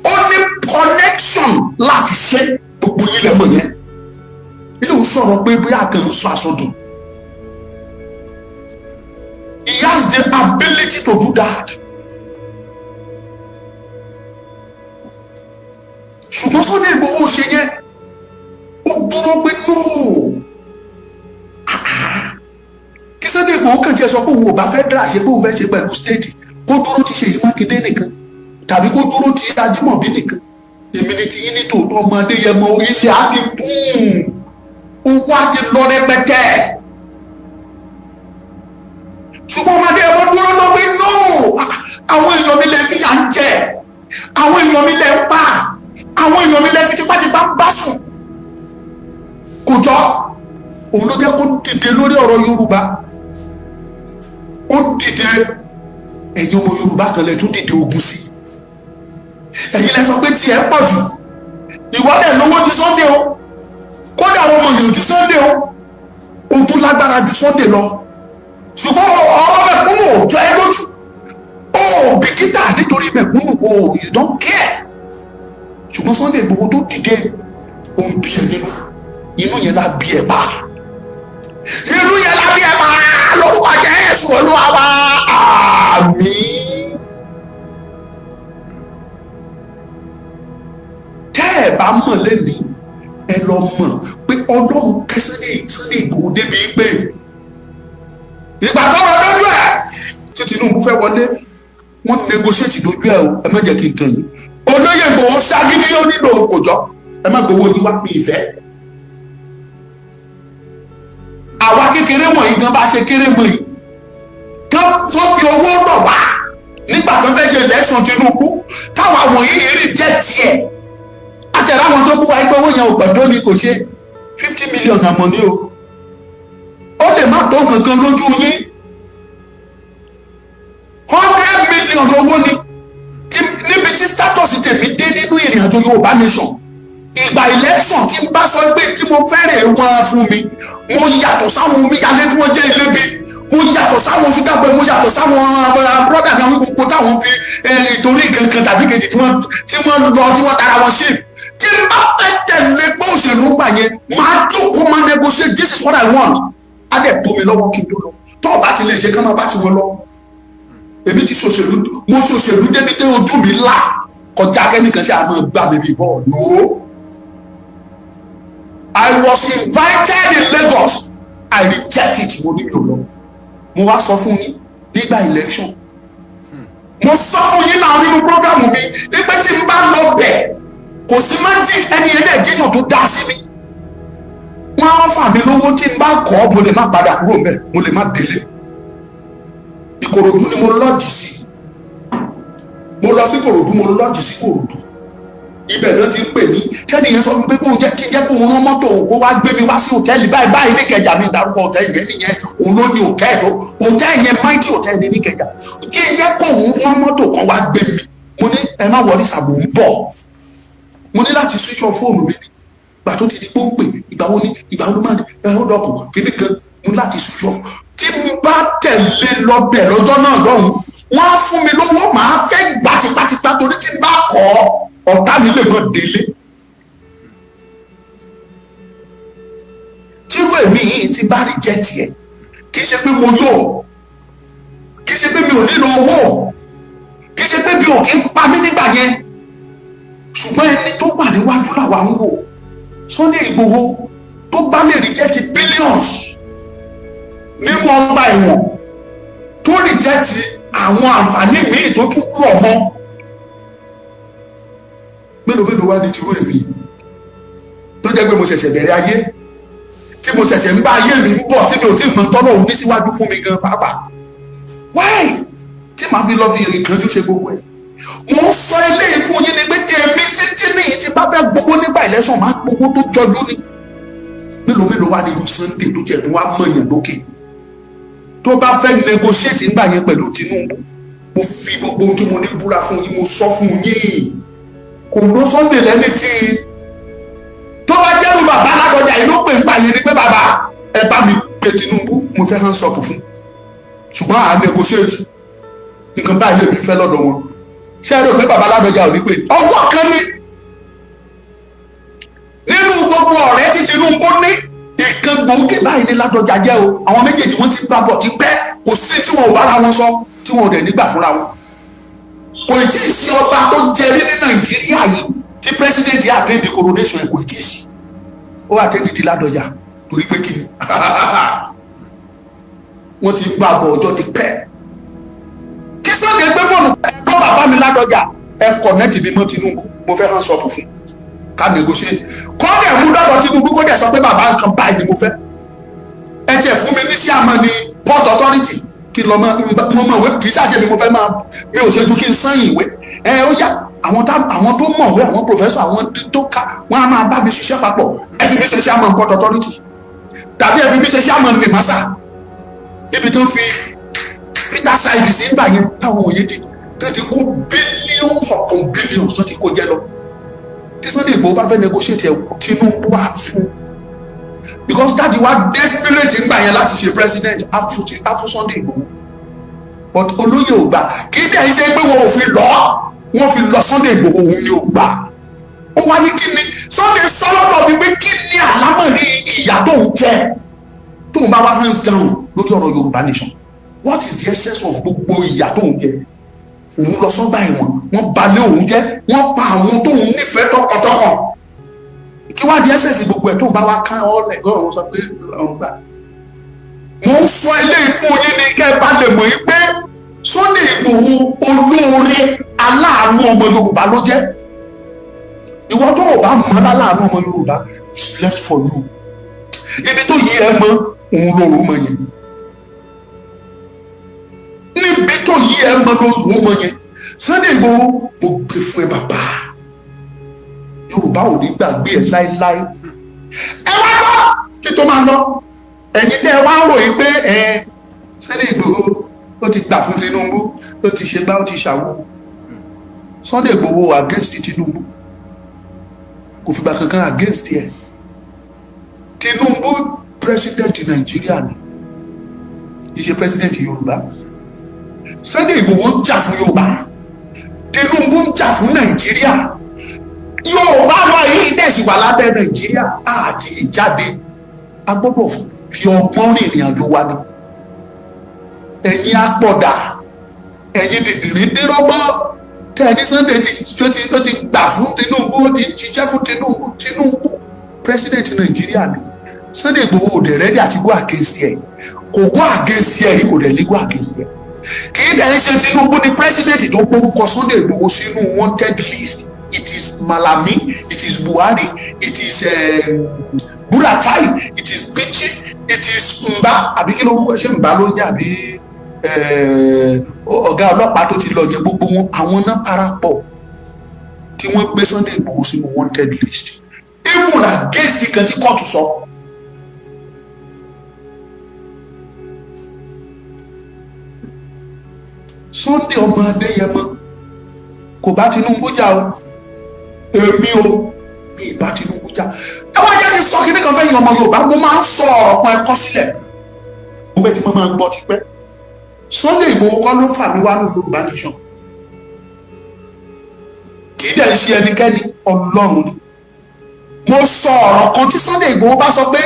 ó ní connection láti ṣe. Gbogbo yín lẹ́mọ̀ yẹn. Ilé òun sọ̀rọ̀ pé bóyá kàn ń sọ àsọdùn. He has the ability to do that. Ṣùgbọ́n Sunday Igboho ṣe yẹn, ó dúró pé no. Kí Sunday Igboho kàn tiẹ̀ sọ pé òun ò bá fẹ́ dra ṣe pé òun fẹ́ ṣe pẹ̀lú state, kó dúró ti Ṣèyí Mákindé nìkan tàbí kó dúró ti Ajímọ̀bí nìkan, èmi ni ti yín ní tòótọ́. Ọmọdé yẹn mọ orílẹ̀ á ti kún. Owó á ti lọ rẹpẹtẹ, ṣùgbọ́n ọmọdé ẹ̀rọ dúró lọ pé, "No, àwọn èèyàn mi lè fi yà ń jẹ, àwọn èèyàn mi lè ń pa, àwọn èèyàn mi lè fi tipátipá ń bá sùn." Kò jọ òun ló jẹ́ kó dìde lórí ọ̀rọ̀ Yorùbá. Ó dìde. Ẹ̀yin ọmọ Yorùbá kan lè tún dìde ogun sí. Ẹ̀yin lẹ sọ pé tiẹ̀ pọ̀ jù. Ìwọ́dẹ̀ lówó ju Sunday o, kódà àwọn ọmọ yòó ju Sunday o, o tún lágbára ju Sunday lọ, ṣùgbọ́n ọ̀rọ̀ mẹ̀kúnnù ò jọ ẹ́ lójú. O ò bìkítà nítorí mẹ̀kúnnù o, you don't care. Ṣùgbọ́n Sunday Igboho tó dìde, ó ń bí ẹ nínú. Inú yẹn la bí ẹ bá, inú yẹn la bí ẹ bá. Lórúkọ Jésù Olúwa wa, àmín. Tẹ́ ẹ bá mọ̀ lẹ́nìí, ẹ lọ mọ̀ pé Ọlọ́run kẹ́ Sunday Igboho débi pé ìgbà tó lọ dójú ẹ̀ tí Tinubu fẹ́ wọlé, wọ́n negotiate dójú ẹ̀ o. Ẹ má jẹ́ kí n tàn yín. Olóyè Ìgbòho ṣagídí, ó nílò kòjọ́, ẹ má gbowó yín wá pín ìfẹ́. Àwa kékeré wọ̀nyí gan, bá ṣe kéré mọ̀ yìí kán tó fi owó rọ̀ wá nígbà tó fẹ́ ṣe election Tinubu, táwa wọ̀nyí rí jẹ́ tiẹ̀ àtẹ̀rẹ́ àwọn tó kú wa ẹgbẹ́ owó yẹn ò gbàdúrà ní kò ṣe 50 million àmọ́ ní o. Ó lè má tó kankan lójú yín, 100 million owó ni. Níbi tí status tèmi dé nínú ìrìn àjò Yorùbá nation, ìgbà election, tí n bá sọ pé tí mo fẹ́rẹ̀ wọ́n fún mi, mo yàtọ̀ sáwọn omíyalé tí wọ́n jẹ́ ilébi, mo yàtọ̀ sáwọn ṣúgàgbẹ́, mo yàtọ̀ sáwọn brother mi, àwọn kókó táwọn fi ìtorí kankan tàbí kejì tí wọ́n lọ, tí wọ́n tara wọn ṣe. Tí n bá fẹ́ tẹ̀lé pé òṣèlú gbà yẹn, máa jókòó, máa negotiate, "This is what I want." Á dẹ̀ tó mi lọ́wọ́ kí n tó lọ. Tó o bá ti lè ṣe, kán máa bá ti wọn lọ. Èmi ti ṣòṣèlú, mo ṣòṣèlú débi tí ojú mi là kọjá kẹ́nìkan ṣe àmọ́ gbà mí bí bọ́ọ̀. No, I was invited in Lagos, I reject it. Mo ní mi ò lọ. Mo wá sọ fún yín nígbà election, mo sọ fún yín náà nínú program mi wípé tí n bá lọ bẹ̀, kò sí magic. Ẹni ẹ̀dẹ̀ jẹ́yàn tó dá sí mi, wọ́n á fà mí lówó. Tí n bá kọ́, mo lè má padà kúrò mbẹ̀, mo lè má délé. Ìkòròdú ni mo lodge sí. Mo lọ sí Kòròdú, mo lodge sí Kòròdú. Ibẹ̀ ló ti ń pè mí. Kẹ́ni yẹn sọ fún mi pé kó jẹ́ kí n jẹ́ kó rán mọ́tò kó wá gbé mi wá sí hòtẹ́ẹ̀lì báyìí báyìí ní Ìkẹjà. Mi dárúkọ hòtẹ́ẹ̀lì yẹn nìyẹn. Òun ló ní hòtẹ́ẹ̀lì, hòtẹ́ẹ̀lì yẹn, mighty hòtẹ́ẹ̀lì ní Ìkẹjà. Kí n jẹ́ kó rán mọ́tò kan wá gbé mi. Mo ní, "Ẹ má worry, sàbò ń bọ̀." Mo ní láti switch off fóònù mi ìgbà tó ti di pé ó ń pè, ìgbà wo ni, ìgbà wo ló máa ẹ hold up kíní kan. Mo ní láti switch off. Tí n bá tẹ̀lé lọ bẹ̀ lọ́jọ́ náà lọ́hùn, wọ́n á fún mi lówó, màá fẹ́ gbà tipátipá, torí tí n bá kọ́, ọ̀tá mi lè mọ̀ délé. Tírú èmi yìí ti bá rí jẹ́ tiẹ̀, kì í ṣe pé mo yó, kì í ṣe pé mi ò nílò owó, kì í ṣe pé mi ò kí ń pa mí nígbà yẹn, ṣùgbọ́n ẹni tó wà níwájú làwa ń wò. Sunday Igboho tó bá lè reject billions nínú ọgbà ẹ̀wọ̀n, tó reject àwọn àǹfààní míì tó tún rọ̀ mọ́, mélòó mélòó wá ní tìrú èmi tó jẹ́ pé mo ṣẹ̀ṣẹ̀ bẹ̀rẹ̀ ayé, tí mo ṣẹ̀ṣẹ̀ ń bá ayé mi ń bọ̀, tí mi ò tí ì mọ tọ́lọ̀ òun ní síwájú fún mi gan pàápàá? Why tí màá fi lọ fi ìkànjú ṣe gbogbo ẹ̀? Mo ń sọ eléyìí fún yín ni pé èmi títí nìyí, tí bá fẹ́ gbowó nígbà election, máa gbowó tó jọjú ni. Mélòó mélòó wá ní irú Sunday tó tiẹ̀ tó wá mọ̀yàn lókè, tó bá fẹ́ negotiate nígbà yẹn pẹ̀lú Tinubu? Mo fi gbogbo ohun tí mo ní búra fún yín. Mo sọ fún yín, kò ló Sunday lẹ́ni tí tó bá jẹ́rù bàbá Ládọjà yìí ló pè ń gbà yẹn ni pé, "Bàbá, ẹ bá mi pè Tinubu, mo fẹ́ hàn sọ̀pù fún, ṣùgbọ́n à negotiate nǹkan báyìí lèmi fẹ́ lọ́dọ̀ wọn." Ṣé ẹ rò pé bàbá Ládọjà ò ní pè? Ọwọ́ kan ní nínú gbogbo ọ̀rẹ́ tí Tinubu ní, ìkan gbòógì báyìí ní Ládọjà jẹ́ o. Àwọn méjèèjì, wọ́n ti gbà bọ̀ ti pẹ́. Kò sí tí wọn ò bára wọn sọ tí wọn ò dẹ̀ nígbà fúnra wọn. Kò tí ì sí ọba tó jẹrí ní Nàìjíríà yìí tí president attend coronation ẹ̀. Kò tí ì sí. Ó attend ti Ládọjà torí pé kí ni, wọ́n ti gbà bọ̀ ọjọ́ ti pẹ́. Kí Sunday gbé fóònù ẹ̀rọ, "Bàbá mi Ládọjà, ẹ connect mi mọ́ Tinubu, mo fẹ́ hàn sọ́ọ̀pù fún, ká negotiate." Kọ́ dẹ̀ mú dọ́dọ̀ Tinubu, kó dẹ̀ sọ pé, "Bàbá, nǹkan báyìí ni mo fẹ́. Ẹ tiẹ̀ fún mi ní chairman ní Port Authority, kí n lọ mọ mo mọ̀ ìwé. Kì í ṣàṣẹ mi, mo fẹ́ máa mi ò ṣe ju kí n sign ìwé. Ẹ ó yá, àwọn tá àwọn tó mọ̀wé, àwọn professor, àwọn tó ká wọn á máa bá mi ṣiṣẹ́ papọ̀. Ẹ fi mi ṣe chairman Port Authority, tàbí ẹ fi mi ṣe chairman NIMASA, ibi tó fi Peter Saidi sí gbà yẹn, táwọn wòye di tó ti kó billions upon billions tó ti kó jẹ lọ. Tí Sunday Igboho bá fẹ́ negotiate ẹ, Tinubu wá fún, because daddy wa desperate ngbà yẹn láti ṣe president, á fún Sunday Igboho, but olóyè ò gbà. Kí dẹ̀ ṣe pé wọn ò fi lọ, wọ́n fi lọ Sunday Igboho, òun ni ò gbà. Ó wá ní kí ni Sunday sọ lọ́dọ̀ mi pé kí ni àlámọ̀rí ìyà tó ń jẹ tóun bá wá hands down lórí ọ̀rọ̀ Yorùbá nation? What is the essence of gbogbo ìyà tó ń jẹ? Òun lọ sọ́gbà ẹ̀wọ̀n, wọ́n balẹ̀ òun jẹ́, wọ́n pa àwọn tóun nífẹ̀ẹ́ tọkàntọkàn. Kí wá di essence gbogbo ẹ̀ tóun bá wá ká ọ́ lẹ̀ gbọ́dọ̀ sọ pé ọ̀hún gbà? Mo ń sọ eléyìí fún yín ní kẹ́ ẹ bá lè mọ̀ yín pé Sunday Igboho, olóore aláàánú ọmọ Yorùbá ló jẹ́. Ìwọ tó o bá mọ̀ láláàánú ọmọ Yorùbá, it's left for you. Ibi tó yí ẹ mọ, òun lóru mọ yẹn. Níbi tó yí ẹ mọ, lóru mọ yẹn. Sunday Igboho, mo gbé fún ẹ, bàbá. Yorùbá ò ní gbàgbé ẹ láéláé. Ẹ wá gbọ́ kí tó máa lọ. Ẹ̀yin tẹ́ ẹ wá ròyìn pé ẹ Sunday Igboho ó ti gbà fún Tinubu, ó ti ṣe gbá, ó ti ṣàwó, Sunday Igboho against Tinubu, kò fìgbà kankan against ẹ. Tinubu, president Nàìjíríà ni, kì í ṣe president Yorùbá. Sunday Igboho ń jà fún Yorùbá, Tinubu ń jà fún Nàìjíríà. Yorùbá wa yìí dẹ̀ sì wà lábẹ́ Nàìjíríà àti ìjáde. A gbọ́dọ̀ fi ọgbọ́n rìnrìn àjò wa ni. Ẹ̀yin apọ̀dà, ẹ̀yin dìdìrín dérọ́gbọ́ tẹ́ ẹ ní Sunday ti ó ti gbà fún Tinubu, ó ti ṣiṣẹ́ fún Tinubu. Tinubu, president Nàìjíríà ni. Sunday Igboho ò dẹ̀ ready àti go against ẹ̀. Kò go against ẹ̀ rí, kò dẹ̀ ní go against ẹ̀. Kì í dẹ̀ ń ṣe Tinubu ni president tó gbórúkọ Sunday Igboho sínú wanted list. It is Malami, it is Buhari, it is Buratai, it is Bichi, it is Mba, àbí kí ló ṣe Mba ló ń jẹ́, àbí ọ̀gá ọlọ́pàá tó ti lọ jẹ. Gbogbo wọn, àwọn náà parapọ̀ tí wọ́n gbé Sunday Igboho sínú wanted list, even against kan tí kóòtù sọ. Sunday ọmọ Adéyẹmọ kò bá Tinubu jà o. Èmi o, mi ì bá Tinubu jà. Ẹ wá jẹ́ kí n sọ kíní kan fẹ́yìn ọmọ Yorùbá. Mo máa ń sọ ọ̀rọ̀ kan, ẹ̀kọ́ sílẹ̀ mo bẹ́ẹ̀ tí mo máa ń gbọ́ tipẹ́. Sunday Igboho kọ́ ló fà mí wá ní Yorùbá nation. Kì í dẹ̀ ṣe ẹnikẹ́ni, Ọlọ́run ni. Mo sọ ọ̀rọ̀ kan, tí Sunday Igboho bá sọ pé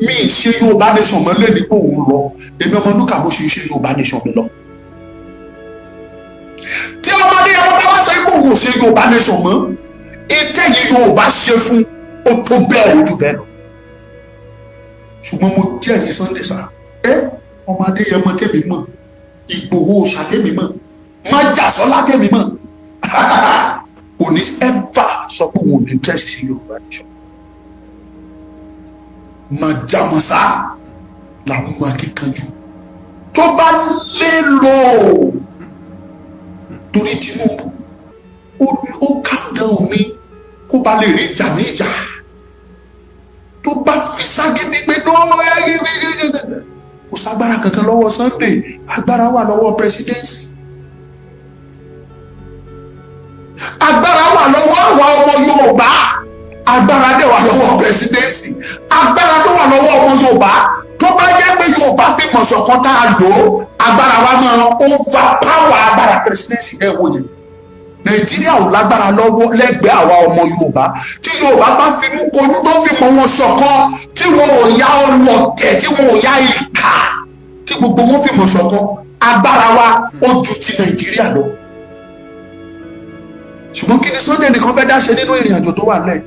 mi ì ṣe Yorùbá nation mọ́ lé nípò òun lọ, èmi ọmọ Lúkà bó ṣe ṣe Yorùbá nation mi lọ. Tí ọmọdé yẹn bá wá sọ pé òun ò ṣe Yorùbá nation mọ́, ìtẹ̀yìn Yorùbá ṣe fún ó tó bẹ́ẹ̀, ojú bẹ́ẹ̀ lọ. Ṣùgbọ́n mo jẹ́rìí Sunday sá ẹ, ọmọ Adéyẹmọ tèmi mọ̀, Ìgbòho ṣàtẹ̀mí mọ̀, májàsọ́lá tèmi mọ̀, kò ní ever sọ pé òun ò ní interest sí Yorùbá nation. Màjàmọ́sá làwọn máa kíkanjú tó bá lé lò torí Tinubu ó calm down ní kó ba lè rí ìjà ní ìjà. Tó bá fi ságídí pé kò ságbára kankan lọ́wọ́ Sunday, agbára wà lọ́wọ́ presidency, agbára wà lọ́wọ́ àwa ọmọ Yorùbá, agbára dẹ̀ wà lọ́wọ́ presidency. Agbára tó wà lọ́wọ́ ọmọ Yorùbá, tó bá jẹ́ pé Yorùbá fi mọ̀ ṣọ̀kan tá a lò ó, agbára wa máa overpower agbára presidency. Ẹ̀ wò yẹn, Nàìjíríà ò lágbára lọ́wọ́ lẹ́gbẹ̀ẹ́ àwa ọmọ Yorùbá. Tí Yorùbá bá finú konú, tó fi mọ̀ wọn ṣọ̀kan, tí wọn ò yá ọlọ̀tẹ̀, tí wọn ò yá ìkà, tí gbogbo wọn fi mọ̀ ṣọ̀kan, agbára wa ó ju ti Nàìjíríà lọ. Ṣùgbọ́n kí ni Sunday nìkan fẹ́ dá ṣe nínú ìrìn àjò tó wà lẹ̀?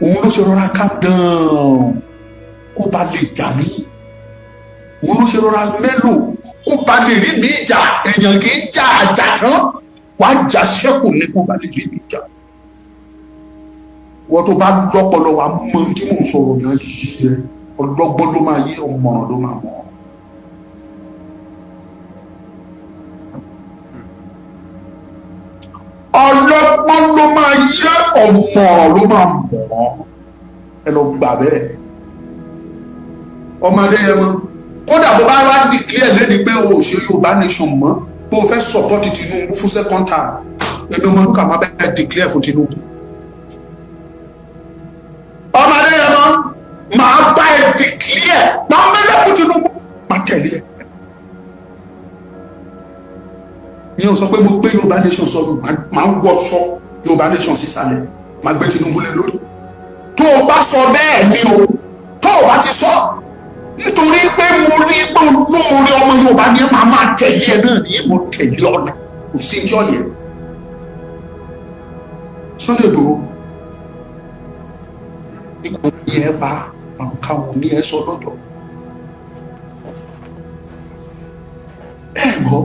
Òun ló ṣe rọra calm down kó ba lè jà mí. Òun ló ṣe rọra mélòó kó ba lè rí mi jà. Èèyàn kì í jà àjà tán, wàá jà ṣẹ́kù ní kó ba lè rí mi jà. Wọ́n tó bá lọ́pọlọ, wàá mọ tí mò ń sọ̀rọ̀ ní ayé ẹ. Ọlọ́gbọ́n ló máa yé, ọmọràn ló máa mọ̀. Ọlọ́gbọ́n ló máa yé, ọmọràn ló máa mọ̀. Ẹ lọ gbà bẹ́ẹ̀. Ọmọdé yẹn mọ́, kódà bó bá wá declare lẹ́ni pé o ò ṣe Yorùbá nation mọ́, bó o fẹ́ support Tinubu fún second term, èmi Ọmọlúkà máa bẹ́ẹ̀ declare fún Tinubu. Ọmọdé yẹn mọ́, máa bá ẹ declare, máa mẹ́lẹ̀ fún Tinubu, máa tẹ̀lé ẹ. Ìyẹn ò sọ pé mo gbé Yorùbá nation sọnù, máa ń wọṣọ Yorùbá nation sísàlẹ̀, máa gbé Tinubu lé lórí. Tó o bá sọ bẹ́ẹ̀ ni o, tó o bá ti sọ, nítorí pé mo rí pé olóore ọmọ Yorùbá ni màá máa tẹ̀lé ẹ náà ní mo tẹ̀lé ọ̀nà kò sí ìjọ yẹn. Sunday Igboho, ikú ní ẹ bá àrùn ní ẹ sọ lọ́jọ́ ẹ gbọ́.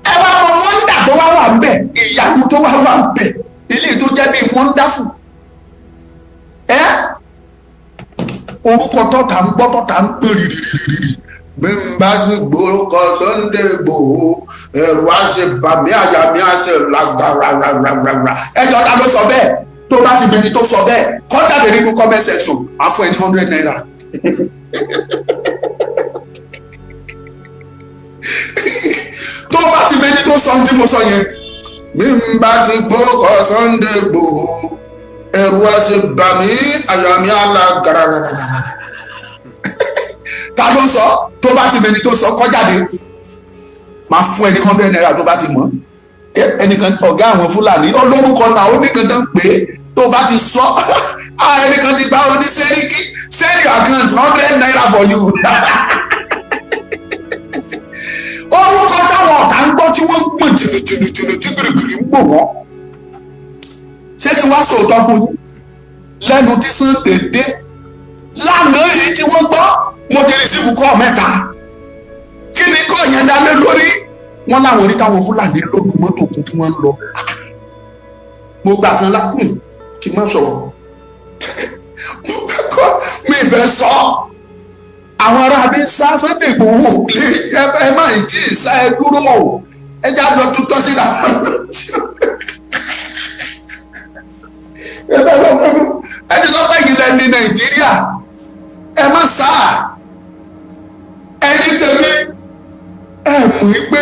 Ẹ wá mọ wọ́ndà tó wá wà ń bẹ̀, ìyanu tó wá wà ń bẹ̀, eléyìí tó jẹ́ bíi wonderful. Ẹ orúkọ tọ́ta ń gbọ́, tọ́ta ń pè rìrìrìrì, bí n bá sì gbórúkọ Sunday Igboho, ẹ̀rù á ṣe bà mí, àyà mi á ṣe làgbàràràràrà. Ẹjọ́ ta ló sọ bẹ́ẹ̀? Tó bá ti bẹni tó sọ bẹ́ẹ̀, kọjá lè nínú comment section, á fún ẹ ní ₦100. Tó bá ti bẹni tó sọ tí mo sọ yẹn, bí n bá ti gbórúkọ Sunday Igboho, ẹ̀rù á ṣe bà mí, àyà mi á làgbàràràràrà. Ta ló sọ? Tó bá ti mẹni tó sọ, kọjáde, máa fún ẹ ní ₦100 tó bá ti mọ̀. Ẹnìkan ọ̀gá àwọn Fúlàní olórúkọ náà ó nìkan náà pé tó bá ti sọ, ẹnìkan ti gba oní sẹ́ríkì, send your account, ₦100 for you. Orúkọ táwọn ọ̀tá ń gbọ́ tí wọ́n ń gbọ̀n jìnnìjìnnìjìnnì tí gbìrìgbìrì ń gbò wọ́n. Ṣé kí wá sòótọ́ fún yín? Lẹ́nu tí Sunday dé lánàá yìí tí wọ́n gbọ́, mo ti rìsíìfù kọ́ mẹ́ta. Kí ni kọ́ yẹn dá lé lórí? Wọ́n láwọn orí táwọn Fúlàní lóògùn mọ́tò kún tí wọ́n ń lọ. Mo gbà kan lápùn kí n má sọ̀rọ̀. Mo gbà kọ́ mi fẹ́ sọ. Àwọn ará mi sá Sunday Igboho lé, ẹ má tí ì sá, ẹ dúró. Ẹ já lọ tutọ́ sí ẹni sọ pé ìlẹ̀ ní Nàìjíríà, ẹ má sá. Ẹ̀yin tèmi, ẹ mọ̀ pé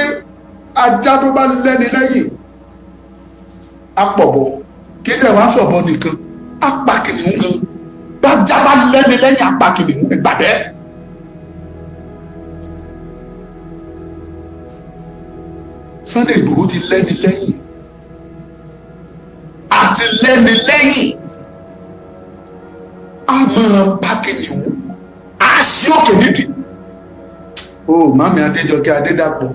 ajá tó bá lẹ́ni lẹ́yìn apọ̀bọ̀, kí tẹ̀ wá sọ̀bọ̀ nìkan, apá kìnìún gan. Bájá bá lẹ́ni lẹ́yìn apá kìnìún, ẹgbà bẹ́ẹ̀. Sunday Igboho ti lẹ́ni lẹ́yìn àti lẹ́ni lẹ́yìn, a máa pa kìnìún, a ṣí òkè nídìí. O màmí Adéjọkẹ́ Adédàpọ̀,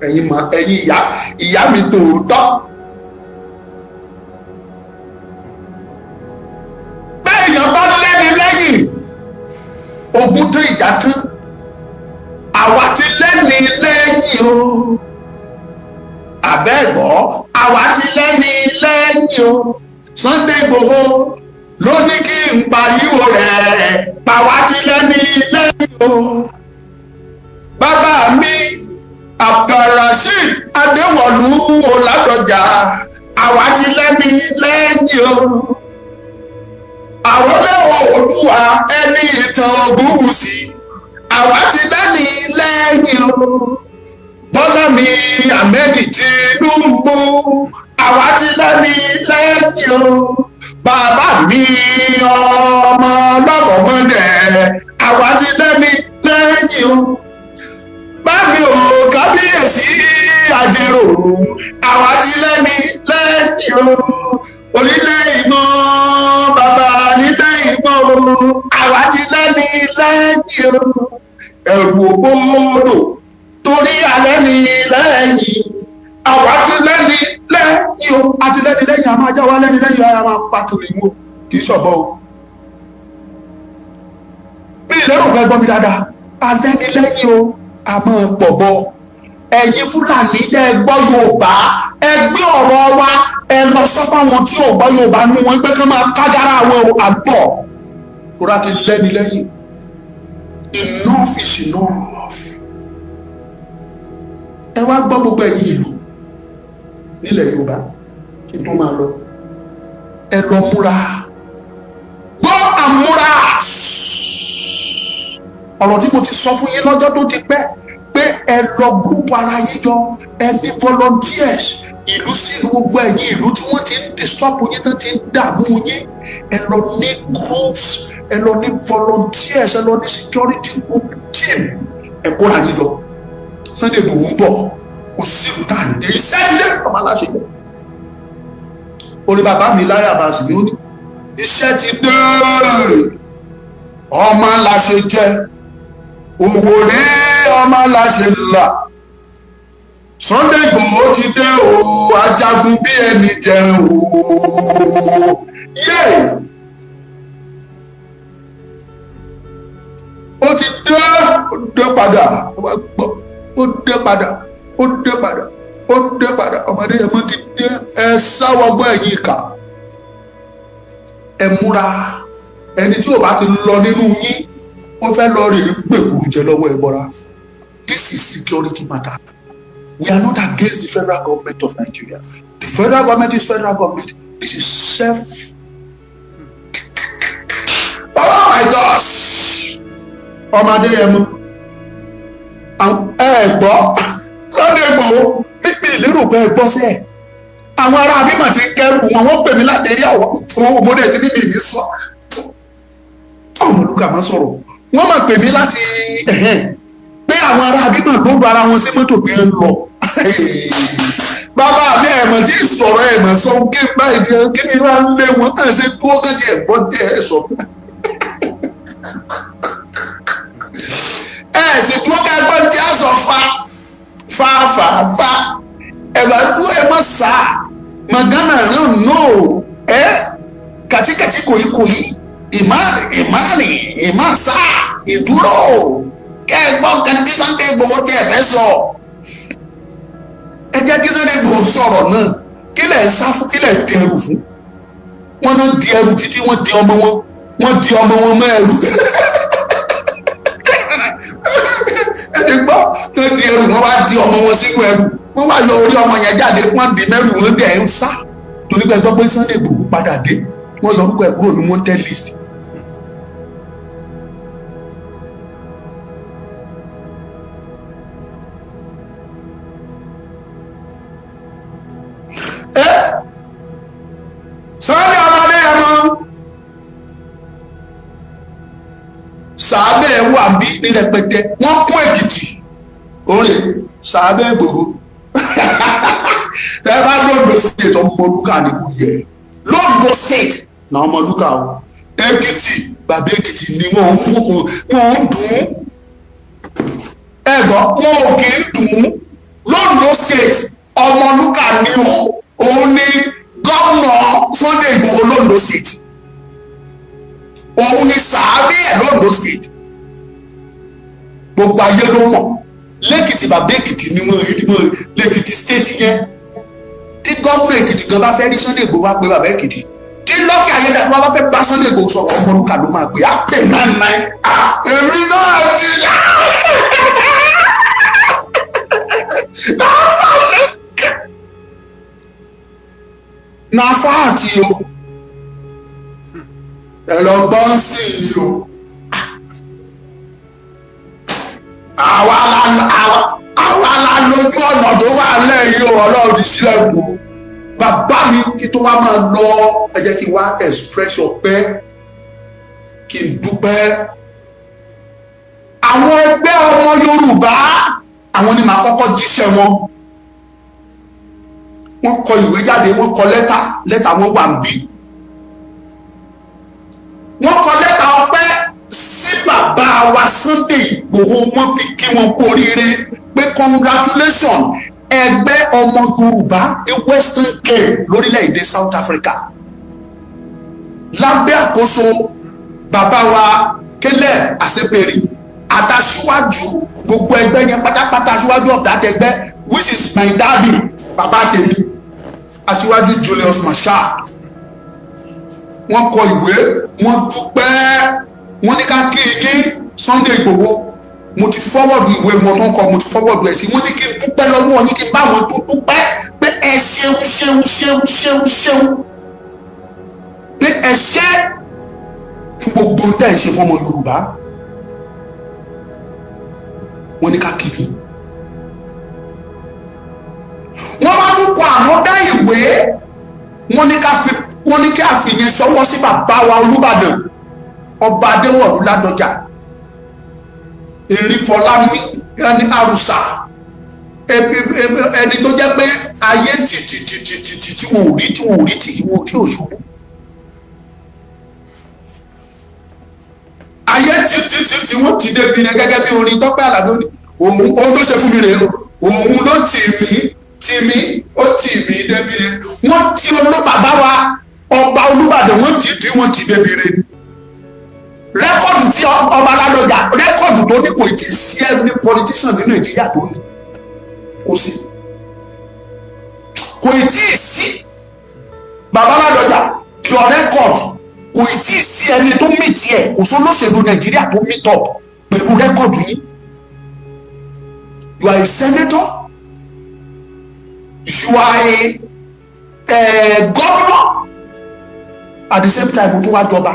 ẹ̀yin ma, ẹ̀yin ìyá, ìyá mi tòótọ́. Bẹ́ẹ̀ yẹn bá lẹ́ni lẹ́yìn, ogun tó ìjà tán, àwa ti lẹ́ni lẹ́yìn o. Àbẹ́ẹ̀gbọ́, àwa ti lẹ́ni lẹ́yìn o. Sunday Igboho ló ní kí n pariwo rẹ̀, pàwa ti lẹ́ni lẹ́yìn o. Bàbá mi Abdulrasheed Adéwọ̀lú Ọládọjà, àwa ti lẹ́ni lẹ́yìn o. Àrólé Oòduà ẹni ìtàn Ògúnwùsì, àwa ti lẹ́ni lẹ́yìn o. Bọ́lá mi Ahmed Tinubu, àwa ti lẹ́ni lẹ́yìn o. Bàbá mi ọmọ lọ́kọ̀ọ́mọdé, àwa ti lẹ́ni lẹ́yìn o. Bámi ò kábíyèsí àjèrò, àwa ti lẹ́ni lẹ́yìn o. Onílé ìgbọ́n, bàbá nílé ìgbọ́n o, àwa ti lẹ́ni lẹ́yìn o. Ẹ̀rù ògbódò torí alẹ́ ni lẹ́yìn, àwa ti lẹ́ni lẹ́yìn o. Àti lẹ́ni lẹ́yìn, a máa já wa lẹ́ni lẹ́yìn, a máa pa kìnìún o, kì í ṣọ̀bọ o. Bí ìlérò fẹ́ gbọ́ mi dáadáa, alẹ́ ni lẹ́yìn o, a máa pọ̀ bọ. Ẹ̀yin Fúlàní ẹ gbọ́ Yorùbá, ẹ gbé ọ̀rọ̀ wa Lọ sọ fáwọn tí ò gbọ́ Yorùbá nú wọn pé kán máa kágára àwọn àgbọ̀ kóra ti lẹ́ni lẹ́yìn. Enough is enough. Ẹ wá gbọ́, gbogbo ẹ̀yin ìlú nílẹ̀ Yorùbá, kí n tó máa lọ, ẹ lọ múra, gbọ́ àmúra. Ọ̀rọ̀ tí mo ti sọ fún yín lọ́jọ́ tó ti pẹ́ pé ẹ lọ group ara yín jọ, ẹ ní volunteers ìlú sínú gbogbo ẹ̀yin ìlú tí wọ́n ti ń disturb yín, tó ti ń dààmú yín. Ẹ lọ ní groups, ẹ lọ ní volunteers, ẹ lọ ní security group team, ẹ kóra yín jọ. Sunday Igboho ń bọ̀, kò sí ìlú tá à ní dé. Iṣẹ́ ti dé, ọmọ aláṣẹ jẹ orí bàbá mi láyà bá sì ní ó ní iṣẹ́ ti dé, ọmọ aláṣẹ jẹ òwò rí, ọmọ aláṣẹ là. Sunday Igboho ti dé o, ajagun bí ẹni jẹrin o yé. Ó ti dé, ó dé padà. Ó dé padà, ó dé padà, ó dé padà. Ọmọdé yẹn mọ́ ti dé. Ẹ sáwọ́gbọ́, ẹ̀yìn ìkà, ẹ múra. Ẹni tí ò bá ti lọ nínú yín, ó fẹ́ lọ rè é gbèkúrú jẹ lọ́wọ́ ẹ bọ́ra. This is security matter. We are not against the federal government of Nigeria. The federal government is federal government. This is self. Oh my gosh, ọmọdé yẹn mú ẹ gbọ́. Sunday Igboho pípì ìlérò pé ẹ gbọ́ sí ẹ̀. Àwọn ará abímọ ti ń kẹrù wọn. Wọ́n pè mí láti rí àwọn fún ọmọdé tí níbi ìní sọ ọmọlúkà máa sọ̀rọ̀. Wọ́n máa pè mí láti pé àwọn ará abímọ ló gba ara wọn sí mọ́tò pé ń lọ. Bàbá mi, ẹ̀mọ̀ tí sọ̀rọ̀, ẹ̀mọ̀ sọ kí báyìí di kí ni wọ́n lé wọn kàn ṣe dúró kàn tiẹ̀ gbọ́ díẹ̀ sọ. Ẹ sì dúró ká gbọ́ tí a sọ fa fa fa fa. Ẹ bá dúró, ẹ mọ̀ sá magana náà nọ ẹ kàtíkàtí kòyíkòyí ìmá ìmárì ìmá sá ìdúró kẹ́ ẹ gbọ́ nǹkan tí Sunday Igboho tí ẹ fẹ́ sọ. Ẹ jẹ́ kí Sunday Igboho sọ̀rọ̀ náà. Kí lẹ̀ ń sá fún? Kí lẹ̀ ń dẹrù fún? Wọ́n náà di ẹrù títí wọ́n di ọmọ wọn, wọ́n di ọmọ wọn mọ́ ẹrù. Ẹni gbọ́ tó di ẹrù, wọ́n wá di ọmọ wọn sínú ẹrù, wọ́n wá yọ orí ọmọ yẹn jáde, wọ́n di mẹ́rù wọn bí ẹ̀ ń sá torí pé gbọ́ pé Sunday Igboho padà dé, wọ́n yọ orúkọ ẹ̀ kúrò ní wanted list. Ẹ Sunday ọmọdé yẹn mọ sàábẹ̀ wà bí ní rẹpẹtẹ. Wọ́n kún Èkìtì orí sàábẹ̀ Ìgbòho. Ẹ bá lóńdó State, ọmọlúkà ni kò yẹ lóńdó State náà, ọmọlúkà o. Èkìtì, bàbá Èkìtì ni wọ́n ń dùn ún. Ẹ gbọ́, wọn ò kì í dùn ún lóńdó State. Ọmọlúkà ni o. Òun ni gómìnà Sunday Ìgbòho lóńdó State, òun ni sàábẹ̀ ẹ̀ lóńdó State. Gbogbo ayé ló mọ̀ lẹ́kìtì, bàbá Èkìtì ni wọ́n rí wọ́n lẹ́kìtì State yẹn. Tí gómìnà Èkìtì gan bá fẹ́ rí Sunday Igboho, wá pé bàbá Èkìtì. Tí Lucky Ayédàtiwa bá fẹ́ bá Sunday Igboho sọ̀rọ̀, Ọmọlúkà ló máa pè á, pè 99. Èmi náà ti yá. Na fáàtì o, ẹ lọ gbọ́n sí i o. Àwa la lójú ọ̀nà tó wà lẹ́yìn o. Ọlọ́run ti sílẹ̀kùn o. Bàbá mi, kí tó wá máa lọ, ẹ jẹ́ kí n wá express ọpẹ́, kí n dúpẹ́. Àwọn ẹgbẹ́ ọmọ Yorùbá, àwọn ni màá kọ́kọ́ jíṣẹ́ wọn. Wọ́n kọ ìwé jáde, wọ́n kọ lẹ́tà. Lẹ́tà wọn wà níbí. Wọ́n kọ lẹ́tà ọpẹ́ sí bàbá wa Sunday Ìgbòho. Wọ́n fi kí wọn kú oríire pé congratulation. Ẹgbẹ́ ọmọ Yorùbá ní Western Cape lórílẹ̀‐èdè South Africa, lábẹ́ àkóso bàbá wa Caleb Àṣepèrè àtàṣíwájú gbogbo ẹgbẹ́ yẹn pátápátá, aṣíwájú of that ẹgbẹ́, which is my daddy, bàbá tèmi. Aṣíwájú Julius Marshal, wọ́n kọ ìwé, wọ́n dúpẹ́, wọ́n ní ká kí yín. Sunday Igboho, mo ti forward ìwé wọn tó ń kọ, mo ti forward ẹ̀ sí. Wọ́n ní kí n dúpẹ́ lọ́wọ́ yín, kí n bá wọn tó dúpẹ́ pé ẹ ṣeun, ṣeun, ṣeun, ṣeun, ṣeun, pé ẹ ṣe fún gbogbo tẹ́ ẹ ṣe fún ọmọ Yorùbá. Wọ́n ní ká kí yín. Wọ́n bá tún kọ àwọn dá ìwé, wọ́n ní ká fi, wọ́n ní kí àfihàn sọwọ́ sí bàbá wa Olúbàdàn, Ọba Adéwọ̀lú Ládọjà Erífọlámi, ẹni àrùsà, ẹni tó jẹ́ pé ayé tìtìtìtìtì tí wọn ò rí, tí wọn ò rí, tí wọn tí ò ṣubú. Ayé títí tí wọ́n ti débi rẹ gẹ́gẹ́ bí orin Tọ́pẹ́ Àlàbí ní òun, ohun tó ṣe fún mi rèé o, òun ló tì mí, tì mí, ó tì mí débi rẹ. Wọ́n ti olú bàbá wa Ọba Olúbàdàn, wọ́n ti dí, wọ́n ti débi rẹ. Record tí Ọba Ládọjà, record tó ní, kò tí ì sí ẹni politician ní Nàìjíríà tó ní. Kò sí, kò tí ì sí. Bàbá Ládọjà, your record, kò tí ì sí ẹni tó meet ẹ. Kò sí olóṣèlú Nàìjíríà tó meet up pẹ̀lú record yìí. You are a senator, you are a governor at the same time. Tó wá jọba,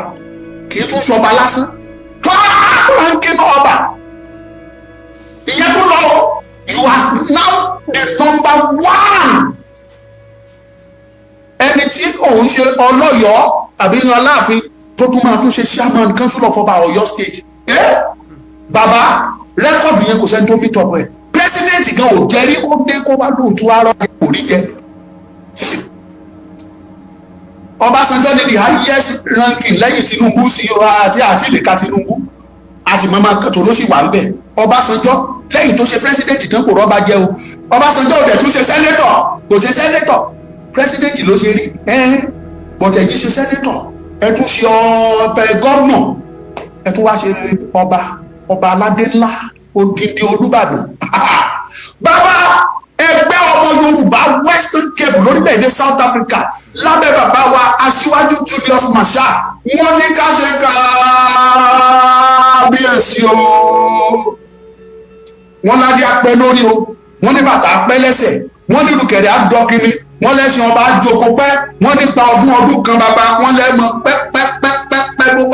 kì í tún sọba lásán, ranking ọba ìyẹn tó lọ o. You are now the number one ẹni tí òun ṣe ọlọ́yọ̀ọ́ àbí Aláàfin tó tún máa tún ṣe chairman council of Ọba Ọ̀yọ́ State. Ẹ bàbá, record yẹn, kò sẹ́ni tó meet up ẹ̀. President gan ò jẹ́rí kó dé, kó bá lóun tún wá rọ́, kò rí jẹ́. Ọbásanjọ́ ní the highest ranking lẹ́yìn Tinubu sí àti ìlẹ̀ka Tinubu, a sì máa tó ló sì wà ń bẹ̀. Ọbásanjọ́, lẹ́yìn tó ṣe president tán, kò rọ́bà jẹ́ o. Ọbásanjọ́ ò dẹ̀ tún ṣe senator, kò ṣe senator, president ló ṣe rí ẹ́. But ẹ̀yin ṣe senator, ẹ tún ṣe ọbẹ̀ gómìnà, ẹ tún wá ṣe ọba, ọba aládé ńlá, odidi Olúbàdàn. Bàbá, ẹgbẹ́ ọmọ Yorùbá Western Cape lórílẹ̀‐èdè South Africa lábẹ́ bàbá wa Aṣíwájú Julius Marshal, wọ́n ní ká ṣe kábíyèsí o. Wọ́n ládé apẹ́ lórí o, wọ́n ní bàtà apẹ́ lẹ́sẹ̀, wọ́n ní ìrùkẹ̀rẹ̀ àdọ́kínní, wọ́n lẹ́sìn ọba àjòkó pẹ́, wọ́n nípa ọdún ọdún kan. Bàbá, wọ́n lẹ́mọ pẹ́pẹ́pẹ́pẹ́ pẹ́pẹ́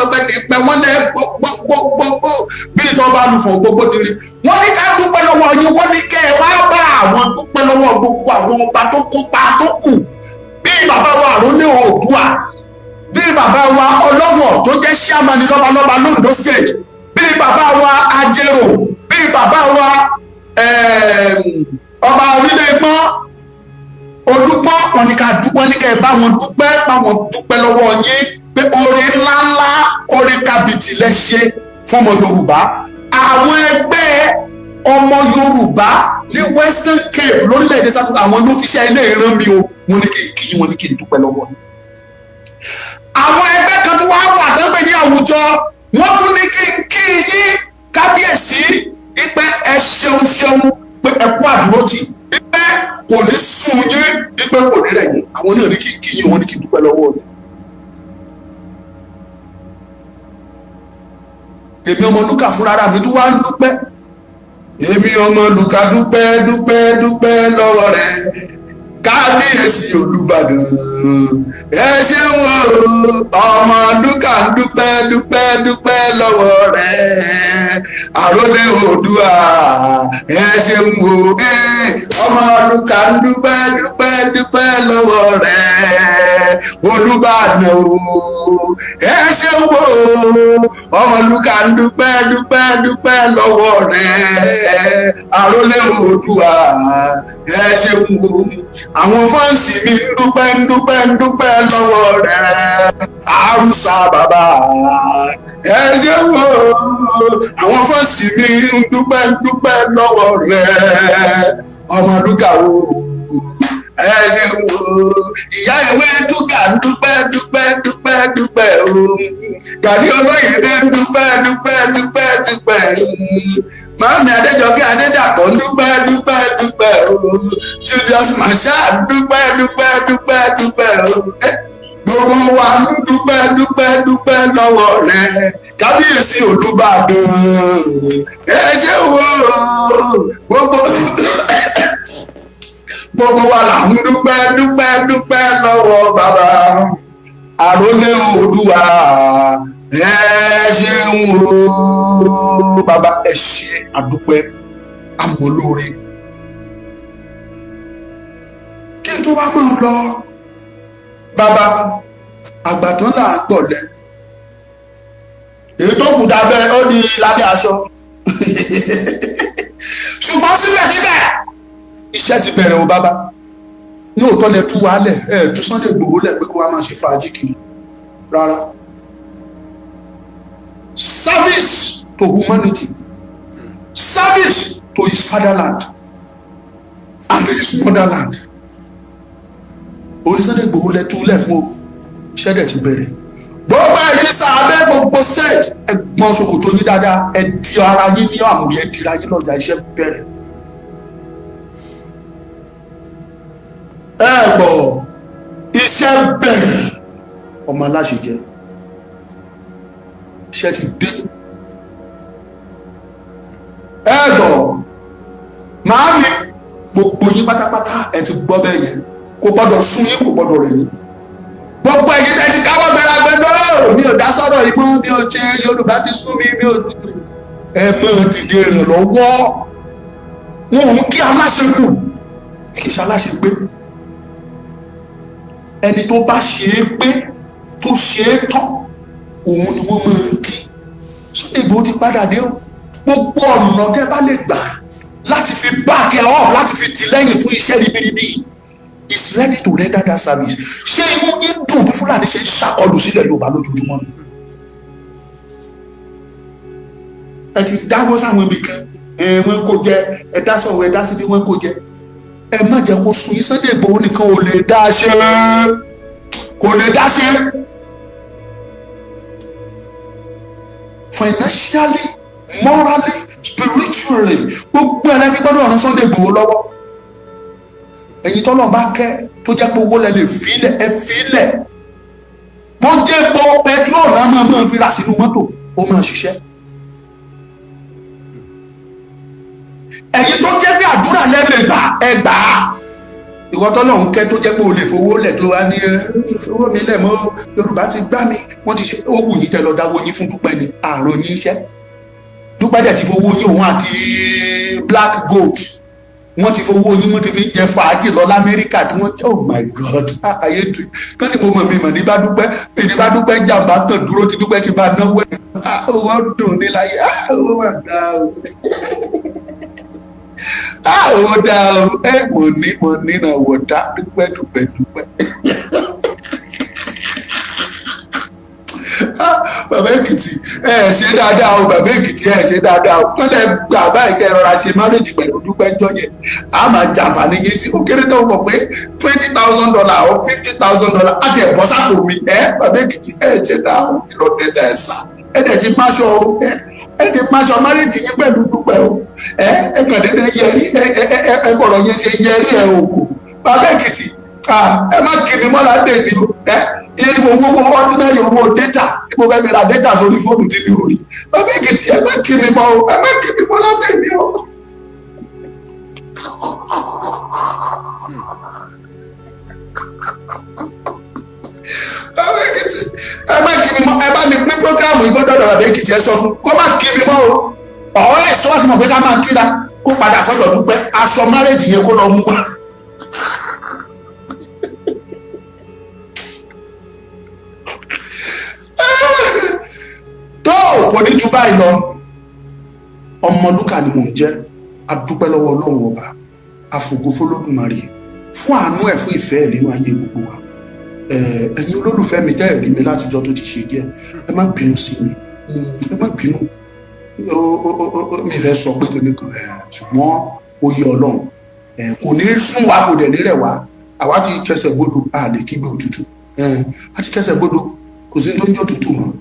pẹ́, wọ́n lẹ́ gbogbogbò bí ìtọ́ bá lùfọ̀ gbogbo diri. Wọ́n ní ká dúpẹ́ lọ́wọ́ yín, wọ́n ní kẹ́ ẹ wá bá àwọn dúpẹ́ lọ́wọ́ gbogbo àwọn ọba tó kópa tó kù, bí bàbá wa Àrólé Oòduà, bí bàbá wa Ọlọ́wọ̀ tó jẹ́ chairman lọ́balọ́ba l'Ondo State, bí bàbá wa Ajérò, bí bàbá wa ọba orílẹ̀ gbọ́n Olúgbọ́n. Wọn ní ká dúpẹ́, ní ká ẹ bá wọn dúpẹ́, bá wọn dúpẹ́ lọ́wọ́ yín pé oore ńláńlá, oore kàbìtì lẹ ṣe fọmọ Yorùbá. Àwọn ẹgbẹ́ ọmọ Yorùbá ní Western Cape lórílẹ̀‐èdè South Africa, àwọn ló fi ṣe ilé ìran mi o. Wọn ní kí n kí wọn, ní kí n dúpẹ́ lọ́wọ́ yín. Àwọn ẹgbẹ́ kan tó wá wà tó ń pè ní àwùjọ, wọ́n tún ní kí n kí yín kábíyèsí pé ẹ ṣeun ṣeun, pé ẹ kú àdúrótì, pé kò ní sùn yín, pé kò ní rẹ̀ yín. Àwọn náà ní kí n kí yín, wọ́n ní kí n dúpẹ́ lọ́wọ́ yín. Èmi ọmọ Lúkà fúnra mi tún wá ń dúpẹ́. Èmi ọmọ Lúkà dúpẹ́, dúpẹ́, dúpẹ́ lọ́wọ́ rẹ̀, kábíyèsí Olúbàdàn, ẹ ṣeun o. Ọmọ Lúkà ń dúpẹ́, dúpẹ́, dúpẹ́ lọ́wọ́ rẹ̀, àrólé Oòduà, ẹ ṣeun o. Ọmọ Lúkà ń dúpẹ́, dúpẹ́, dúpẹ́ lọ́wọ́ rẹ̀, Olúbàdàn o, ẹ ṣeun o. Ọmọ Lúkà ń dúpẹ́, dúpẹ́, dúpẹ́ lọ́wọ́ rẹ̀, àrólé Oòduà, ẹ ṣeun o. Àwọn fans mi ń dúpẹ́, ń dúpẹ́, ń dúpẹ́ lọ́wọ́ rẹ̀, àrùsà bàbá, ẹ ṣeun o. Àwọn fans mi ń dúpẹ́, ń dúpẹ́ lọ́wọ́ rẹ̀, ọmọ Lúkà o, ẹ ṣeun o. Ìyá ìwé dúkà ń dúpẹ́, dúpẹ́, dúpẹ́, dúpẹ́ o. Gàrí olóyèdè ń dúpẹ́, dúpẹ́, dúpẹ́, dúpẹ́ o. Màámi Adéjọkẹ́ Adédàpọ̀ ń dúpẹ́, dúpẹ́, dúpẹ́ o. Julius Marshal dúpẹ́, dúpẹ́, dúpẹ́. wa ń dúpẹ́ dúpẹ́ dúpẹ́ lọ́wọ́ rẹ̀, kábíyèsí Olúbàdàn, ẹ ṣé wo. Gbogbo wa là ń dúpẹ́ dúpẹ́ dúpẹ́ lọ́wọ́ bàbá àrólé Oòduà, ẹ ṣeun o bàbá, ẹ ṣe àdúpẹ́ àmọ́ lóore. Kí n tó wá máa lọ, bàbá, àgbàtàn là ń gbọ̀lẹ̀, èyí tó kù dábẹ́ ó di lábẹ́ aṣọ, ṣùgbọ́n síbẹ̀síbẹ̀ iṣẹ́ ti bẹ̀rẹ̀ o. Bàbá, ní òótọ́ lẹ tú wa lẹ̀, ẹ tú Sunday Igboho lẹ̀ pé kó wá máa ṣe fàájì kiri rárá. Service to humanity, service to his fatherland and his motherland oní Sunday Igboho lẹ tú lẹ̀ fún o. Iṣẹ́ dẹ̀ ti bẹ̀rẹ̀. Gbogbo ẹ̀yin sàbẹ̀, gbogbo state, ẹ gbọ́n ṣòkòtò yín dáadáa, ẹ di ara yín ní àmúyẹ, ẹ dira yín lọ́jà, iṣẹ́ bẹ̀rẹ̀. Ẹ gbọ́, iṣẹ́ bẹ̀rẹ̀. Ọmọ aláṣẹ jẹ, iṣẹ́ ti dé. Ẹ gbọ́, màámi, gbogbo yín pátápátá, ẹ ti gbọ́ bẹ́ẹ̀ yẹn. Kò gbọ́dọ̀ sún yín, kò gbọ́dọ̀ rẹ̀ yín. Gbogbo ẹ̀yin tẹ́ ti káwọ́ gbẹra gbẹdọ́, mi ò dá sọ́rọ̀ yìí mọ́, mi ò ṣe, Yorùbá ti sún mi, mi ò, ẹ mọ̀ dìde ìrànlọ́wọ́. Wọn ò kí aláṣẹ kù, kì í ṣe aláṣẹ pé ẹni tó bá ṣe é pé tó ṣe é tán, òun ni wọ́n máa ń kí. Sunday Igboho ti padà dé o. Gbogbo ọ̀nà tẹ́ bá lè gbà láti fi back ẹ̀ up, láti fi tì lẹ́yìn fún iṣẹ́ ribiribi, is ready to render that service. Ṣé inú yín dùn bí Fúlàní ṣe ń ṣàkọlù sílẹ̀ Yorùbá lójoojúmọ́ ni? Ẹ ti dáwọ́ sáwọn ibì kan, ẹ wọ́n kó jẹ, ẹ dá sọ̀rọ̀, ẹ dá síbi wọ́n kó jẹ. Ẹ má jẹ́ kó sun yín. Sunday Igboho nìkan ò lè dá ṣe, kò lè dá ṣe. Financially, morally, spiritually, gbogbo ẹ̀ lẹ́fi gbọ́dọ̀ ràn Sunday Igboho lọ́wọ́. Ẹ̀yin tọ́lọ̀ bá kẹ́, tó jẹ́ pé owó lẹ lè filẹ̀, ẹ filẹ̀. Bó jẹ́ pé petrol náà máa fi ra sínú mọ́tò, ó máa ṣiṣẹ́. Ẹ̀yin tó jẹ́ pé àdúrà lẹ lè gbà, ẹ gbà á. Ìwọ tọ́lọ̀ ń kẹ́, tó jẹ́ pé o lè fowó lẹ̀, tó wá ní ẹ fowó mi lẹ̀ mọ́, Yorùbá ti gbá mi, wọ́n ti ṣe ó wù yín, tẹ́ lọ dáwọ́ yín fún Dúpẹ́ ni àrùn yín iṣẹ́. Dúpẹ́ dẹ̀ ti fowó yín, òun àti Black Gold, wọ́n ti fowó yín, wọ́n ti fi jẹ fàájì lọ lamẹ́ríkà tí wọ́n. Oh my God, ayé tu kán ní mo mọ̀, mi mọ̀ ní bá Dúpẹ́, mi ní bá Dúpẹ́ jàǹbá tàn dúró ti Dúpẹ́ kí n bá náwó ẹ̀. Owó dùn ní láyé, owó wà dáa o, owó dáa o. Ẹ mọ̀ ní mọ̀ ní náà wọ̀ dá. Dúpẹ́ dúpẹ́ dúpẹ́. Bàbá Èkìtì, ẹ ṣe dáadáa o. Bàbá Èkìtì, ẹ ṣe dáadáa o. Wọ́n lè gbà báyìí kẹ́ ẹ rọra ṣe márèjì pẹ̀lú Dúpẹ́ ńjọ́ yẹn, a máa jàǹfààní yín sí ó kéré tó mọ̀ pé $20,000 or $50,000 àti ẹ̀bọ́ sápò mi. Ẹ bàbá Èkìtì, ẹ ṣe dáa o. Kí ló dé tẹ̀ ẹ sà? Ẹ dẹ̀ ti máṣọ o, ẹ ti máṣọ márèjì yín pẹ̀lú Dúpẹ́ o. Ẹ kàn déédéé yẹrí, ẹ bọ̀rọ̀ yẹn ṣe yẹrí ẹ òkò. Bàbá Èkìtì, ẹ má kiri mọ́ra dèmi o. Ẹ iye tí mo wọ́wọ́ ordinary owó data tí mo fẹ́ fi ra data sórí fóònù tí mi ò rí. Bàbá Èkìtì, ẹ má kiri mọ́ o, ẹ má kiri mọ́ látẹ̀mí o. Bàbá Èkìtì, ẹ má kiri mọ́. Ẹ bá mi pín programu yìí gbọ́dọ̀. Bàbá Èkìtì, ẹ sọ fún kó má kiri mọ́ o. Ọ̀rẹ́ ẹ̀ sọ wá sí mọ̀ pé ká máa kíra, kó padà sọ́dọ̀ Dúpẹ́, aṣọ márèjì yẹn kó lọ mú wa. Tó kò ní ju báyìí lọ. Ọmọlúkà ni mò ń jẹ́. Adúpẹ́ lọ́wọ́ Ọlọ́run Ọba, àfògo f'Olódùmarè fún àánú ẹ̀, fún ìfẹ́ ẹ̀ nínú ayé gbogbo wa. Ẹ̀yin olólùfẹ́ mi tẹ́ ẹ̀ rí mi látijọ́ tó ti ṣe díẹ̀, ẹ má bínú sí mi, ẹ má bínú. Mi fẹ́ sọ pé kìnìún kan, ṣùgbọ́n ó yé Ọlọ́run, kò ní sún wa, kò dẹ̀ ní rẹ̀ wá. Àwa ti kẹsẹ̀ gbódò, a lè kígbe òtútù. A ti kẹsẹ̀ gbódò, kò sí tó ń jẹ́ òtútù mọ́.